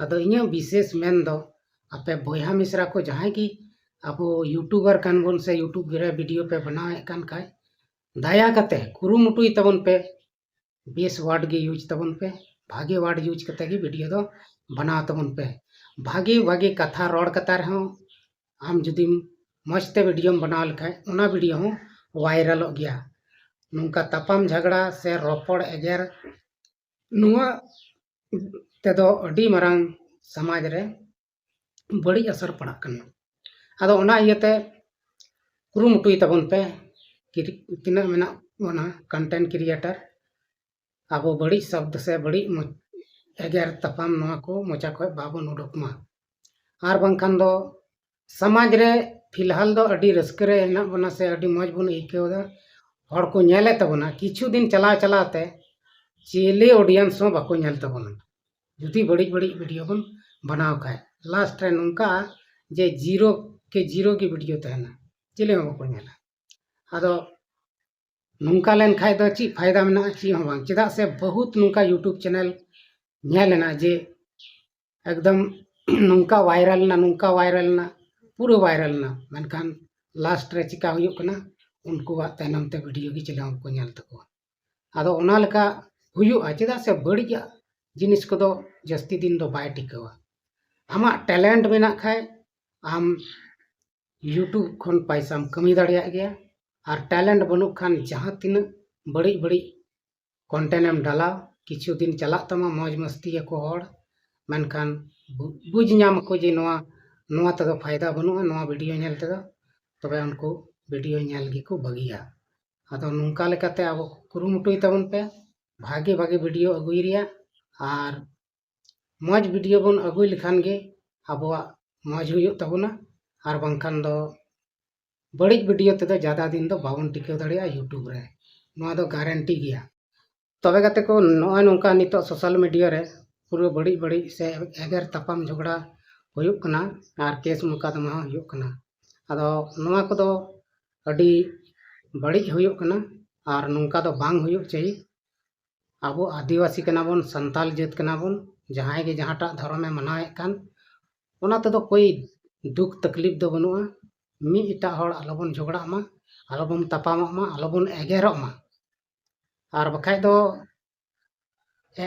ᱟᱫᱚ ᱤᱧᱟᱹᱜ ᱵᱤᱥᱮᱥ ᱢᱮᱱ ᱫᱚ ᱟᱯᱮ ᱵᱚᱭᱦᱟ ᱢᱤᱥᱨᱟ ᱠᱚ ᱡᱟᱦᱟᱸᱭ ᱜᱮ ᱟᱵᱚ ᱭᱩᱴᱩᱵᱟᱨ ᱠᱟᱱ ᱵᱚᱱ ᱥᱮ ᱭᱩᱴᱩᱵᱽ ᱨᱮ ᱵᱷᱤᱰᱤᱭᱳ ᱯᱮ ᱵᱮᱱᱟᱣᱮᱫ ᱠᱟᱱ ᱠᱷᱟᱡ, ᱫᱟᱭᱟ ᱠᱟᱛᱮ ᱠᱩᱨᱩᱢᱩᱴᱩᱭ ᱛᱟᱵᱚᱱ ᱯᱮ, ᱵᱮᱥ ᱣᱟᱨᱰ ᱜᱮ ᱤᱭᱩᱡᱽ ᱛᱟᱵᱚᱱ ᱯᱮ, ᱵᱷᱟᱜᱮ ᱣᱟᱨᱰ ᱤᱭᱩᱡᱽ ᱠᱟᱛᱮ ᱜᱮ ᱵᱷᱤᱰᱤᱭᱳ ᱫᱚ ᱵᱮᱱᱟᱣ ᱛᱟᱵᱚᱱ ᱯᱮ᱾ ᱵᱷᱟᱜᱮ ᱵᱷᱟᱜᱮ ᱠᱟᱛᱷᱟ ᱨᱚᱲ ᱠᱟᱛᱮ ᱨᱮᱦᱚᱸ ᱟᱢ ᱡᱩᱫᱤᱢ ᱢᱚᱡᱽ ᱛᱮ ᱵᱷᱤᱰᱤᱭᱳᱢ ᱵᱮᱱᱟᱣ ᱞᱮᱠᱷᱟᱡ ᱚᱱᱟ ᱵᱷᱤᱰᱤᱭᱳ ᱦᱚᱸ ᱵᱷᱟᱭᱨᱟᱞᱚᱜ ᱜᱮᱭᱟ᱾ ᱱᱚᱝᱠᱟ ᱛᱟᱯᱟᱢ ᱡᱷᱟᱜᱽᱲᱟ ᱥᱮ ᱨᱚᱯᱚᱲ ᱮᱜᱮᱨ ᱱᱚᱣᱟ ᱛᱮᱫᱚ ᱟᱹᱰᱤ ᱢᱟᱨᱟᱝ ᱥᱚᱢᱟᱡᱽ ᱨᱮ ᱵᱟᱹᱲᱤᱡ ᱟᱥᱟᱨ ᱯᱟᱲᱟᱜ ᱠᱟᱱᱟ᱾ ᱟᱫᱚ ᱚᱱᱟ ᱤᱭᱟᱹᱛᱮ ᱠᱩᱨᱩᱢᱩᱴᱩᱭ ᱛᱟᱵᱚᱱ ᱯᱮ, ᱠᱤ-, ᱛᱤᱱᱟᱹᱜ ᱢᱮᱱᱟᱜ ᱵᱚᱱᱟ ᱠᱚᱱᱴᱮᱱᱴ ᱠᱨᱤᱭᱮᱴᱟᱨ, ᱟᱵᱚ ᱵᱟᱹᱲᱤᱡ ᱥᱚᱵᱫ ᱥᱮ ᱵᱟᱹᱲᱤᱡ ᱢᱚ-, ᱮᱜᱮᱨ ᱛᱟᱯᱟᱢ ᱱᱚᱣᱟ ᱠᱚ ᱢᱚᱪᱟ ᱠᱷᱚᱱ ᱵᱟᱵᱚᱱ ᱩᱰᱩᱠ ᱢᱟ᱾ ᱟᱨ ᱵᱟᱝᱠᱷᱟᱱ ᱫᱚ ᱥᱚᱢᱟᱡᱽ ᱨᱮ ᱯᱷᱤᱞᱦᱟᱞ ᱫᱚ ᱟᱹᱰᱤ ᱨᱟᱹᱥᱠᱟᱹ ᱨᱮ ᱦᱮᱱᱟᱜ ᱵᱚᱱᱟ ᱥᱮ ᱟᱹᱰᱤ ᱢᱚᱡᱽ ᱵᱚᱱ ᱟᱹᱭᱠᱟᱹᱣ ᱮᱫᱟ, ᱦᱚᱲ ᱠᱚ ᱧᱮᱞᱮᱫ ᱛᱟᱵᱚᱱᱟ, ᱠᱤᱪᱷᱩ ᱫᱤᱱ ᱪᱟᱞᱟᱣ ᱪᱟᱞᱟᱣ ᱛᱮ ᱪᱤᱞᱤ ᱚᱰᱤᱭᱮᱱᱥ ᱦᱚᱸ ᱵᱟᱠᱚ ᱧᱮᱞ ᱛᱟᱵᱚᱱᱟ᱾ ᱡᱩᱫᱤ ᱵᱟᱹᱲᱤᱡ ᱵᱟᱹᱲᱤᱡ ᱵᱷᱤᱰᱤᱭᱳ ᱵᱚᱱ ᱵᱮᱱᱟᱣ ᱠᱷᱟᱡ, ᱞᱟᱥᱴ ᱨᱮ ᱱᱚᱝᱠᱟ ᱡᱮ ᱡᱤᱨᱳ ᱠᱮ ᱡᱤᱨᱳ ᱜᱮ ᱵᱷᱤᱰᱤᱭᱳ ᱛᱟᱦᱮᱱᱟ, ᱪᱤᱞᱤ ᱦᱚᱸ ᱵᱟᱠᱚ ᱧᱮᱞᱟ᱾ ᱟᱫᱚ ᱱᱚᱝᱠᱟ ᱞᱮᱱᱠᱷᱟᱡ ᱫᱚ ᱪᱮᱫ ᱯᱷᱟᱭᱫᱟ ᱢᱮᱱᱟᱜᱼᱟ? ᱪᱮᱫ ᱦᱚᱸ ᱵᱟᱝ᱾ ᱪᱮᱫᱟᱜ ᱥᱮ ᱵᱚᱦᱩᱛ ᱱᱚᱝᱠᱟ YouTube ᱪᱮᱱᱮᱞ ᱧᱮᱞ ᱮᱱᱟ ᱡᱮ ᱮᱠᱫᱚᱢ ᱱᱚᱝᱠᱟ ᱵᱷᱟᱭᱨᱟᱞ ᱮᱱᱟ, ᱱᱚᱝᱠᱟ ᱵᱷᱟᱭᱨᱟᱞ ᱮᱱᱟ, ᱯᱩᱨᱟᱹ ᱵᱷᱟᱭᱨᱟᱞ ᱮᱱᱟ, ᱢᱮᱱᱠᱷᱟᱱ ᱞᱟᱥᱴ ᱨᱮ ᱪᱤᱠᱟ ᱦᱩᱭᱩᱜ ᱠᱟᱱᱟ? ᱩᱱᱠᱩᱣᱟᱜ ᱛᱟᱭᱱᱚᱢ ᱛᱮ ᱵᱷᱤᱰᱤᱭᱳ ᱜᱮ ᱪᱮᱞᱮ ᱦᱚᱸ ᱵᱟᱠᱚ ᱧᱮᱞ ᱛᱟᱠᱚᱣᱟ᱾ ᱟᱫᱚ ᱚᱱᱟ ᱞᱮᱠᱟ ᱦᱩᱭᱩᱜᱼᱟ, ᱪᱮᱫᱟᱜ ᱥᱮ ᱵᱟᱹᱲᱤᱡᱟᱜ ᱡᱤᱱᱤᱥ ᱠᱚᱫᱚ ᱡᱟᱹᱥᱛᱤ ᱫᱤᱱ ᱫᱚ ᱵᱟᱭ ᱴᱤᱠᱟᱹᱣᱟ᱾ ᱟᱢᱟᱜ ᱴᱮᱞᱮᱱᱴ ᱢᱮᱱᱟᱜ ᱠᱷᱟᱡ ᱟᱢ YouTube ᱠᱷᱚᱱ ᱯᱟᱭᱥᱟᱢ ᱠᱟᱹᱢᱤ ᱫᱟᱲᱮᱭᱟᱜ ᱜᱮᱭᱟ, ᱟᱨ ᱴᱮᱞᱮᱱᱴ ᱵᱟᱹᱱᱩᱜ ᱠᱷᱟᱱ ᱡᱟᱦᱟᱸ ᱛᱤᱱᱟᱹᱜ ᱵᱟᱹᱲᱤᱡ ᱵᱟᱹᱲᱤᱡ ᱠᱚᱱᱴᱮᱱᱴ ᱮᱢ ᱰᱟᱞᱟᱣ, ᱠᱤᱪᱷᱩ ᱫᱤᱱ ᱪᱟᱞᱟᱜ ᱛᱟᱢᱟ, ᱢᱚᱡᱽ ᱢᱟᱥᱛᱤᱭᱟᱠᱚ ᱦᱚᱲ, ᱢᱮᱱᱠᱷᱟᱱ ᱵᱩ-, ᱵᱩᱡᱽ ᱧᱟᱢ ᱟᱠᱚ ᱡᱮ ᱱᱚᱣᱟ, ᱱᱚᱣᱟ ᱛᱮᱫᱚ ᱯᱷᱟᱭᱫᱟ ᱵᱟᱹᱱᱩᱜᱼᱟ ᱱᱚᱣᱟ ᱵᱷᱤᱰᱤᱭᱳ ᱧᱮᱞ ᱛᱮᱫᱚ, ᱛᱚᱵᱮ ᱩᱱᱠᱩ ᱵᱷᱤᱰᱤᱭᱳ ᱧᱮᱞ ᱜᱮᱠᱚ ᱵᱟᱹᱜᱤᱭᱟ᱾ ᱟᱫᱚ ᱱᱚᱝᱠᱟ ᱞᱮᱠᱟᱛᱮ ᱟᱵᱚ ᱠᱩᱨᱩᱢᱩᱴᱩᱭ ᱛᱟᱵᱚᱱ ᱯᱮ ᱵᱷᱟᱜᱮ ᱵᱷᱟᱜᱮ ᱵᱷᱤᱰᱤᱭᱳ ᱟᱹᱜᱩᱭ ᱨᱮᱭᱟᱜ, ᱟᱨ ᱢᱚᱡᱽ ᱵᱷᱤᱰᱤᱭᱳ ᱵᱚᱱ ᱟᱹᱜᱩᱭ ᱞᱮᱠᱷᱟᱱ ᱜᱮ ᱟᱵᱚᱣᱟᱜ ᱢᱚᱡᱽ ᱦᱩᱭᱩᱜ ᱛᱟᱵᱚᱱᱟ, ᱟᱨ ᱵᱟᱝᱠᱷᱟᱱ ᱫᱚ ᱵᱟᱹᱲᱤᱡ ᱵᱷᱤᱰᱤᱭᱳ ᱛᱮᱫᱚ ᱡᱟᱫᱟ ᱫᱤᱱ ᱫᱚ ᱵᱟᱵᱚᱱ ᱴᱤᱠᱟᱹᱣ ᱫᱟᱲᱮᱭᱟᱜᱼᱟ YouTube ᱨᱮ᱾ ᱱᱚᱣᱟ ᱫᱚ ᱜᱟᱨᱮᱱᱴᱤ ᱜᱮᱭᱟ᱾ ᱛᱚᱵᱮ ᱜᱟᱛᱮ ᱠᱚ, ᱱᱚᱜᱼᱚᱭ ᱱᱚᱝᱠᱟ ᱱᱤᱛᱚᱜ ᱥᱳᱥᱟᱞ ᱢᱤᱰᱤᱭᱟ ᱨᱮ ᱯᱩᱨᱟᱹ ᱵᱟᱹᱲᱤᱡ ᱵᱟᱹᱲᱤᱡ ᱥᱮ ᱮᱜᱮᱨ ᱛᱟᱯᱟᱢ ᱡᱷᱚᱜᱽᱲᱟ ᱦᱩᱭᱩᱜ ᱠᱟᱱᱟ, ᱟᱨ ᱠᱮᱥ ᱢᱚᱠᱟᱫᱚᱢᱟ ᱦᱚᱸ ᱦᱩᱭᱩᱜ ᱠᱟᱱᱟ᱾ ᱟᱫᱚ ᱱᱚᱣᱟ ᱠᱚᱫᱚ ᱟᱹᱰᱤ ᱵᱟᱹᱲᱤᱡ ᱦᱩᱭᱩᱜ ᱠᱟᱱᱟ, ᱟᱨ ᱱᱚᱝᱠᱟ ᱫᱚ ᱵᱟᱝ ᱦᱩᱭᱩᱜ ᱪᱟᱹᱦᱤ᱾ ᱟᱵᱚ ᱟᱹᱫᱤᱵᱟᱹᱥᱤ ᱠᱟᱱᱟ ᱵᱚᱱ, ᱥᱟᱱᱛᱟᱞ ᱡᱟᱹᱛ ᱠᱟᱱᱟ ᱵᱚᱱ, ᱡᱟᱦᱟᱸᱭ ᱜᱮ ᱡᱟᱦᱟᱸᱴᱟᱜ ᱫᱷᱚᱨᱚᱢᱮ ᱢᱟᱱᱟᱣᱮᱫ ᱠᱟᱱ, ᱚᱱᱟ ᱛᱮᱫᱚ ᱠᱳᱭ ᱫᱩᱠ ᱛᱟᱠᱞᱤᱯ ᱫᱚ ᱵᱟᱹᱱᱩᱜᱼᱟ᱾ ᱢᱤᱫ ᱮᱴᱟᱜ ᱦᱚᱲ ᱟᱞᱚᱵᱚᱱ ᱡᱷᱚᱜᱽᱲᱟᱜ ᱢᱟ, ᱟᱞᱚᱵᱚᱱ ᱛᱟᱯᱟᱢᱚᱜ ᱢᱟ, ᱟᱞᱚᱵᱚᱱ ᱮᱜᱮᱨᱚᱜ ᱢᱟ᱾ ᱟᱨ ᱵᱟᱠᱷᱟᱡ ᱫᱚ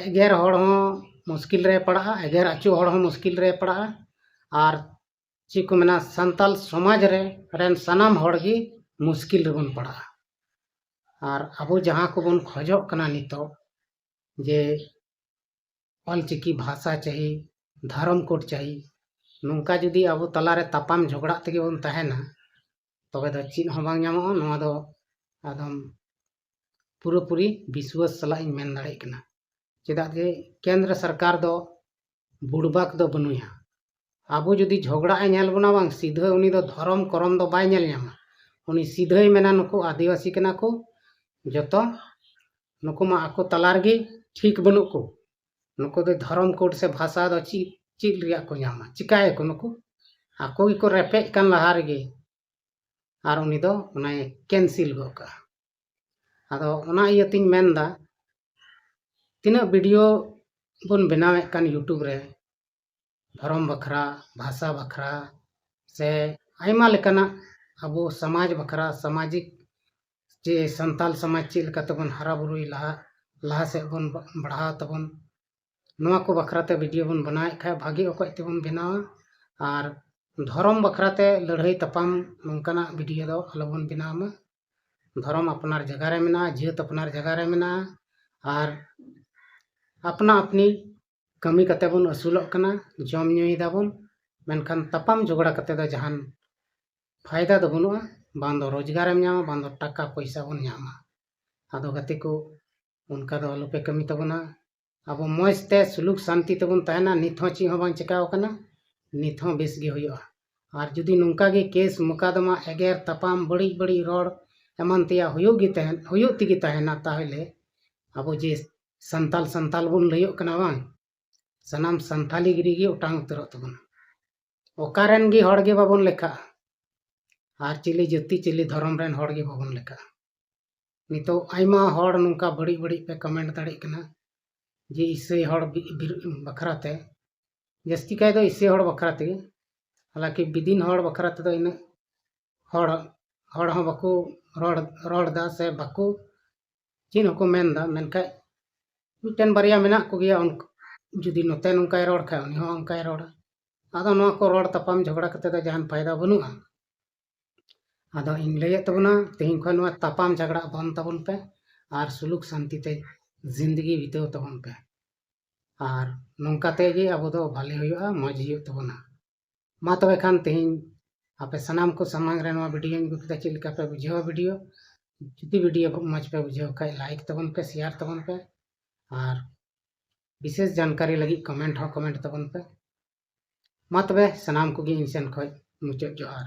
ᱮᱜᱮᱨ ᱦᱚᱲ ᱦᱚᱸ ᱢᱩᱥᱠᱤᱞ ᱨᱮ ᱯᱟᱲᱟᱜᱼᱟ, ᱮᱜᱮᱨ ᱟᱹᱪᱩ ᱦᱚᱲ ᱦᱚᱸ ᱢᱩᱥᱠᱤᱞ ᱨᱮ ᱯᱟᱲᱟᱜᱼᱟ᱾ ᱟᱨ ᱪᱮᱫ ᱠᱚ ᱢᱮᱱᱟ, ᱥᱟᱱᱛᱟᱞ ᱥᱚᱢᱟᱡᱽ ᱨᱮ, ᱨᱮᱱ ᱥᱟᱱᱟᱢ ᱦᱚᱲ ᱜᱮ ᱢᱩᱥᱠᱤᱞ ᱨᱮᱵᱚᱱ ᱯᱟᱲᱟᱜᱼᱟ᱾ ᱟᱨ ᱟᱵᱚ ᱡᱟᱦᱟᱸ ᱠᱚᱵᱚᱱ ᱠᱷᱚᱡᱚᱜ ᱠᱟᱱᱟ ᱱᱤᱛᱚᱜ, ᱡᱮ ᱚᱞᱪᱤᱠᱤ ᱵᱷᱟᱥᱟ ᱪᱟᱹᱦᱤ, ᱫᱷᱚᱨᱚᱢ ᱠᱳᱰ ᱪᱟᱹᱦᱤ, ᱱᱚᱝᱠᱟ ᱡᱩᱫᱤ ᱟᱵᱚ ᱛᱟᱞᱟᱨᱮ ᱛᱟᱯᱟᱢ ᱡᱷᱚᱜᱽᱲᱟᱜ ᱛᱮᱜᱮ ᱵᱚᱱ ᱛᱟᱦᱮᱱᱟ, ᱛᱚᱵᱮ ᱫᱚ ᱪᱮᱫ ᱦᱚᱸ ᱵᱟᱝ ᱧᱟᱢᱚᱜᱼᱟ᱾ ᱱᱚᱣᱟ ᱫᱚ ᱮᱠᱫᱚᱢ ᱯᱩᱨᱟᱹᱯᱩᱨᱤ ᱵᱤᱥᱣᱟᱥ ᱥᱟᱞᱟᱜ ᱤᱧ ᱢᱮᱱ ᱫᱟᱲᱮᱭᱟᱜ ᱠᱟᱱᱟ᱾ ᱪᱮᱫᱟᱜ ᱡᱮ ᱠᱮᱱᱫᱨᱚ ᱥᱚᱨᱠᱟᱨ ᱫᱚ ᱵᱩᱲᱵᱟᱠ ᱫᱚ ᱵᱟᱹᱱᱩᱭᱟ᱾ ᱟᱵᱚ ᱡᱩᱫᱤ ᱡᱷᱚᱜᱽᱲᱟᱜ ᱮ ᱧᱮᱞ ᱵᱚᱱᱟ ᱵᱟᱝ, ᱥᱤᱫᱷᱟᱹ ᱩᱱᱤ ᱫᱚ ᱫᱷᱚᱨᱚᱢ ᱠᱚᱨᱚᱢ ᱫᱚ ᱵᱟᱭ ᱧᱮᱞ ᱧᱟᱢᱟ᱾ ᱩᱱᱤ ᱥᱤᱫᱷᱟᱹᱭ ᱢᱮᱱᱟ, "ᱱᱩᱠᱩ ᱟᱹᱫᱤᱵᱟᱹᱥᱤ ᱠᱟᱱᱟ ᱠᱚ, ᱡᱚᱛᱚ ᱱᱩᱠᱩ ᱢᱟ ᱟᱠᱚ ᱛᱟᱞᱟ ᱨᱮᱜᱮ ᱴᱷᱤᱠ ᱵᱟᱹᱱᱩᱜ ᱠᱚ, ᱱᱩᱠᱩ ᱫᱚ ᱫᱷᱚᱨᱚᱢ ᱠᱳᱰ ᱥᱮ ᱵᱷᱟᱥᱟ ᱫᱚ ᱪᱮᱫ ᱪᱮᱫ ᱨᱮᱭᱟᱜ ᱠᱚ ᱧᱟᱢᱟ? ᱪᱤᱠᱟᱹᱭᱟᱠᱚ ᱱᱩᱠᱩ? ᱟᱠᱚ ᱜᱮᱠᱚ ᱨᱮᱯᱮᱡ ᱠᱟᱱ ᱞᱟᱦᱟ ᱨᱮᱜᱮ, ᱟᱨ ᱩᱱᱤ ᱫᱚ ᱚᱱᱟᱭ ᱠᱮᱱᱥᱮᱞ ᱜᱚᱫ ᱠᱟᱜᱼᱟ᱾ ᱟᱫᱚ ᱚᱱᱟ ᱤᱭᱟᱹᱛᱤᱧ ᱢᱮᱱᱫᱟ, ᱛᱤᱱᱟᱹᱜ ᱵᱷᱤᱰᱤᱭᱳ ᱵᱚᱱ ᱵᱮᱱᱟᱣᱮᱫ ᱠᱟᱱ ᱭᱩᱴᱩᱵᱽ ᱨᱮ ᱫᱷᱚᱨᱚᱢ ᱵᱟᱠᱷᱨᱟ, ᱵᱷᱟᱥᱟ ᱵᱟᱠᱷᱨᱟ, ᱥᱮ ᱟᱭᱢᱟ ᱞᱮᱠᱟᱱᱟᱜ ᱟᱵᱚ ᱥᱚᱢᱟᱡᱽ ᱵᱟᱠᱷᱨᱟ, ᱥᱟᱢᱟᱡᱤᱠ ᱡᱮ ᱥᱟᱱᱛᱟᱞ ᱥᱚᱢᱟᱡᱽ ᱪᱮᱫ ᱞᱮᱠᱟ ᱛᱮᱵᱚᱱ ᱦᱟᱨᱟ ᱵᱩᱨᱩᱭ, ᱞᱟᱦᱟ ᱞᱟᱦᱟ ᱥᱮᱫ ᱵᱚᱱ ᱵᱟᱲᱦᱟᱣ ᱛᱟᱵᱚᱱ, ᱱᱚᱣᱟ ᱠᱚ ᱵᱟᱠᱷᱨᱟ ᱛᱮ ᱵᱷᱤᱰᱤᱭᱳ ᱵᱚᱱ ᱵᱮᱱᱟᱣᱮᱫ ᱠᱷᱟᱡ ᱵᱷᱟᱜᱮ ᱚᱠᱚᱡ ᱛᱮᱵᱚᱱ ᱵᱮᱱᱟᱣᱟ᱾ ᱟᱨ ᱫᱷᱚᱨᱚᱢ ᱵᱟᱠᱷᱨᱟ ᱛᱮ ᱞᱟᱹᱲᱦᱟᱹᱭ ᱛᱟᱯᱟᱢ ᱱᱚᱝᱠᱟᱱᱟᱜ ᱵᱷᱤᱰᱤᱭᱳ ᱫᱚ ᱟᱞᱚᱵᱚᱱ ᱵᱮᱱᱟᱣ ᱢᱟ᱾ ᱫᱷᱚᱨᱚᱢ ᱟᱯᱱᱟᱨ ᱡᱟᱭᱜᱟ ᱨᱮ ᱢᱮᱱᱟᱜᱼᱟ, ᱡᱟᱹᱛ ᱟᱯᱱᱟᱨ ᱡᱟᱭᱜᱟ ᱨᱮ ᱢᱮᱱᱟᱜᱼᱟ, ᱟᱨ ᱟᱯᱱᱟ ᱟᱯᱱᱤ ᱠᱟᱹᱢᱤ ᱠᱟᱛᱮ ᱵᱚᱱ ᱟᱹᱥᱩᱞᱚᱜ ᱠᱟᱱᱟ, ᱡᱚᱢ ᱧᱩᱭ ᱫᱟᱵᱚᱱ, ᱢᱮᱱᱠᱷᱟᱱ ᱛᱟᱯᱟᱢ ᱡᱷᱚᱜᱽᱲᱟ ᱠᱟᱛᱮ ᱫᱚ ᱡᱟᱦᱟᱱ ᱯᱷᱟᱭᱫᱟ ᱫᱚ ᱵᱟᱹᱱᱩᱜᱼᱟ᱾ ᱵᱟᱝ ᱫᱚ ᱨᱳᱡᱽᱜᱟᱨᱮᱢ ᱧᱟᱢᱟ, ᱵᱟᱝ ᱫᱚ ᱴᱟᱠᱟ ᱯᱚᱭᱥᱟ ᱵᱚᱱ ᱧᱟᱢᱟ᱾ ᱟᱫᱚ ᱜᱟᱛᱮ ᱠᱚ, ᱚᱱᱠᱟ ᱫᱚ ᱟᱞᱚᱯᱮ ᱠᱟᱹᱢᱤ ᱛᱟᱵᱚᱱᱟ᱾ ᱟᱵᱚ ᱢᱚᱡᱽ ᱛᱮ ᱥᱩᱞᱩᱠ ᱥᱟᱱᱛᱤ ᱛᱮᱵᱚᱱ ᱛᱟᱦᱮᱱᱟ᱾ ᱱᱤᱛ ᱦᱚᱸ ᱪᱮᱫ ᱦᱚᱸ ᱵᱟᱝ ᱪᱤᱠᱟᱣ ᱟᱠᱟᱱᱟ, ᱱᱤᱛ ᱦᱚᱸ ᱵᱮᱥ ᱜᱮ ᱦᱩᱭᱩᱜᱼᱟ᱾ ᱟᱨ ᱡᱩᱫᱤ ᱱᱚᱝᱠᱟ ᱜᱮ ᱠᱮᱥ ᱢᱚᱠᱟᱫᱚᱢᱟ, ᱮᱜᱮᱨ ᱛᱟᱯᱟᱢ, ᱵᱟᱹᱲᱤᱡ ᱵᱟᱹᱲᱤᱡ ᱨᱚᱲ ᱮᱢᱟᱱ ᱛᱮᱭᱟᱜ ᱦᱩᱭᱩᱜ ᱜᱮ ᱛᱟᱦᱮᱱ, ᱦᱩᱭᱩᱜ ᱛᱮᱜᱮ ᱛᱟᱦᱮᱱᱟ, ᱛᱟᱦᱚᱞᱮ ᱟᱵᱚ ᱡᱮ ᱥᱟᱱᱛᱟᱞ ᱥᱟᱱᱛᱟᱞ ᱵᱚᱱ ᱞᱟᱹᱭᱚᱜ ᱠᱟᱱᱟ ᱵᱟᱝ, ᱥᱟᱱᱟᱢ ᱥᱟᱱᱛᱟᱞᱤ ᱜᱤᱨᱤ ᱜᱮ ᱚᱴᱟᱝ ᱩᱛᱟᱹᱨᱚᱜ ᱛᱟᱵᱚᱱᱟ᱾ ᱚᱠᱟᱨᱮᱱ ᱜᱮ ᱦᱚᱲ ᱜᱮ ᱵᱟᱵᱚᱱ ᱞᱮᱠᱷᱟᱜᱼᱟ, ᱟᱨ ᱪᱤᱞᱤ ᱡᱟᱹᱛᱤ ᱪᱤᱞᱤ ᱫᱷᱚᱨᱚᱢ ᱨᱮᱱ ᱦᱚᱲ ᱜᱮ ᱵᱟᱵᱚᱱ ᱞᱮᱠᱷᱟᱜᱼᱟ᱾ ᱱᱤᱛᱚᱜ ᱟᱭᱢᱟ ᱦᱚᱲ ᱱᱚᱝᱠᱟ ᱵᱟᱹᱲᱤᱡ ᱵᱟᱹᱲᱤᱡ ᱯᱮ ᱠᱚᱢᱮᱱᱴ ᱫᱟᱲᱮᱭᱟᱜ ᱠᱟᱱᱟ ᱡᱮ ᱤᱥᱟᱹᱭ ᱦᱚᱲ ᱵᱤ-, ᱵᱤᱨ-, ᱵᱟᱠᱷᱨᱟ ᱛᱮ, ᱡᱟᱹᱥᱛᱤ ᱠᱟᱭ ᱫᱚ ᱤᱥᱟᱹᱭ ᱦᱚᱲ ᱵᱟᱠᱷᱨᱟ ᱛᱮᱜᱮ᱾ ᱦᱟᱞᱟᱝᱠᱤ ᱵᱤᱫᱤᱱ ᱦᱚᱲ ᱵᱟᱠᱷᱨᱟ ᱛᱮᱫᱚ ᱤᱱᱟᱹᱜ ᱦᱚᱲ, ᱦᱚᱲ ᱦᱚᱸ ᱵᱟᱠᱚ ᱨᱚᱲ, ᱨᱚᱲ ᱮᱫᱟ ᱥᱮ ᱵᱟᱠᱚ ᱪᱮᱫ ᱦᱚᱸᱠᱚ ᱢᱮᱱ ᱮᱫᱟ, ᱢᱮᱱᱠᱷᱟᱡ ᱢᱤᱫᱴᱮᱱ ᱵᱟᱨᱭᱟ ᱢᱮᱱᱟᱜ ᱠᱚᱜᱮᱭᱟ᱾ ᱩᱱᱠᱩ ᱡᱩᱫᱤ ᱱᱚᱛᱮ ᱱᱚᱝᱠᱟᱭ ᱨᱚᱲ ᱠᱷᱟᱡ, ᱩᱱᱤ ᱦᱚᱸ ᱚᱱᱠᱟᱭ ᱨᱚᱲᱟ᱾ ᱟᱫᱚ ᱱᱚᱣᱟ ᱠᱚ ᱨᱚᱲ ᱛᱟᱯᱟᱢ ᱡᱷᱚᱜᱽᱲᱟ ᱠᱟᱛᱮ ᱫᱚ ᱡᱟᱦᱟᱱ ᱯᱷᱟᱭᱫᱟ ᱵᱟᱹᱱᱩᱜᱼᱟ᱾ ᱟᱫᱚ ᱤᱧ ᱞᱟᱹᱭᱮᱫ ᱛᱟᱵᱚᱱᱟ, ᱛᱮᱦᱮᱧ ᱠᱷᱚᱱ ᱱᱚᱣᱟ ᱛᱟᱯᱟᱢ ᱡᱷᱟᱜᱽᱲᱟ ᱵᱚᱱᱫ ᱛᱟᱵᱚᱱ ᱯᱮ ᱟᱨ ᱥᱩᱞᱩᱠ ᱥᱟᱱᱛᱤ ᱛᱮ ᱡᱤᱱᱫᱜᱤ ᱵᱤᱛᱟᱹᱣ ᱛᱟᱵᱚᱱ ᱯᱮ᱾ ᱟᱨ ᱱᱚᱝᱠᱟ ᱛᱮᱜᱮ ᱟᱵᱚ ᱫᱚ ᱵᱷᱟᱞᱮ ᱦᱩᱭᱩᱜᱼᱟ, ᱢᱚᱡᱽ ᱦᱩᱭᱩᱜ ᱛᱟᱵᱚᱱᱟ᱾ ᱢᱟ ᱛᱚᱵᱮ ᱠᱷᱟᱱ ᱛᱮᱦᱮᱧ ᱟᱯᱮ ᱥᱟᱱᱟᱢ ᱠᱚ ᱥᱟᱢᱟᱝ ᱨᱮ ᱱᱚᱣᱟ ᱵᱷᱤᱰᱤᱭᱳᱧ ᱟᱹᱜᱩ ᱠᱮᱫᱟ᱾ ᱪᱮᱫ ᱞᱮᱠᱟ ᱯᱮ ᱵᱩᱡᱷᱟᱹᱣᱟ ᱵᱷᱤᱰᱤᱭᱳ? ᱡᱩᱫᱤ ᱵᱷᱤᱰᱤᱭᱳ ᱢᱚᱡᱽ ᱯᱮ ᱵᱩᱡᱷᱟᱹᱣ ᱠᱷᱟᱡ, ᱞᱟᱭᱤᱠ ᱛᱟᱵᱚᱱ ᱯᱮ, ᱥᱮᱭᱟᱨ ᱛᱟᱵᱚᱱ ᱯᱮ, ᱟᱨ ᱵᱤᱥᱮᱥ ᱡᱟᱱᱠᱟᱨᱤ ᱞᱟᱹᱜᱤᱫ ᱠᱚᱢᱮᱱᱴ ᱦᱚᱸ ᱠᱚᱢᱮᱱᱴ ᱛᱟᱵᱚᱱ ᱯᱮ᱾ ᱢᱟ ᱛᱚᱵᱮ ᱥᱟᱱᱟᱢ ᱠᱚᱜᱮ ᱤᱧ ᱥᱮᱱ ᱠᱷᱚᱡ ᱢᱩᱪᱟᱹᱫ ᱡᱚᱦᱟᱨ᱾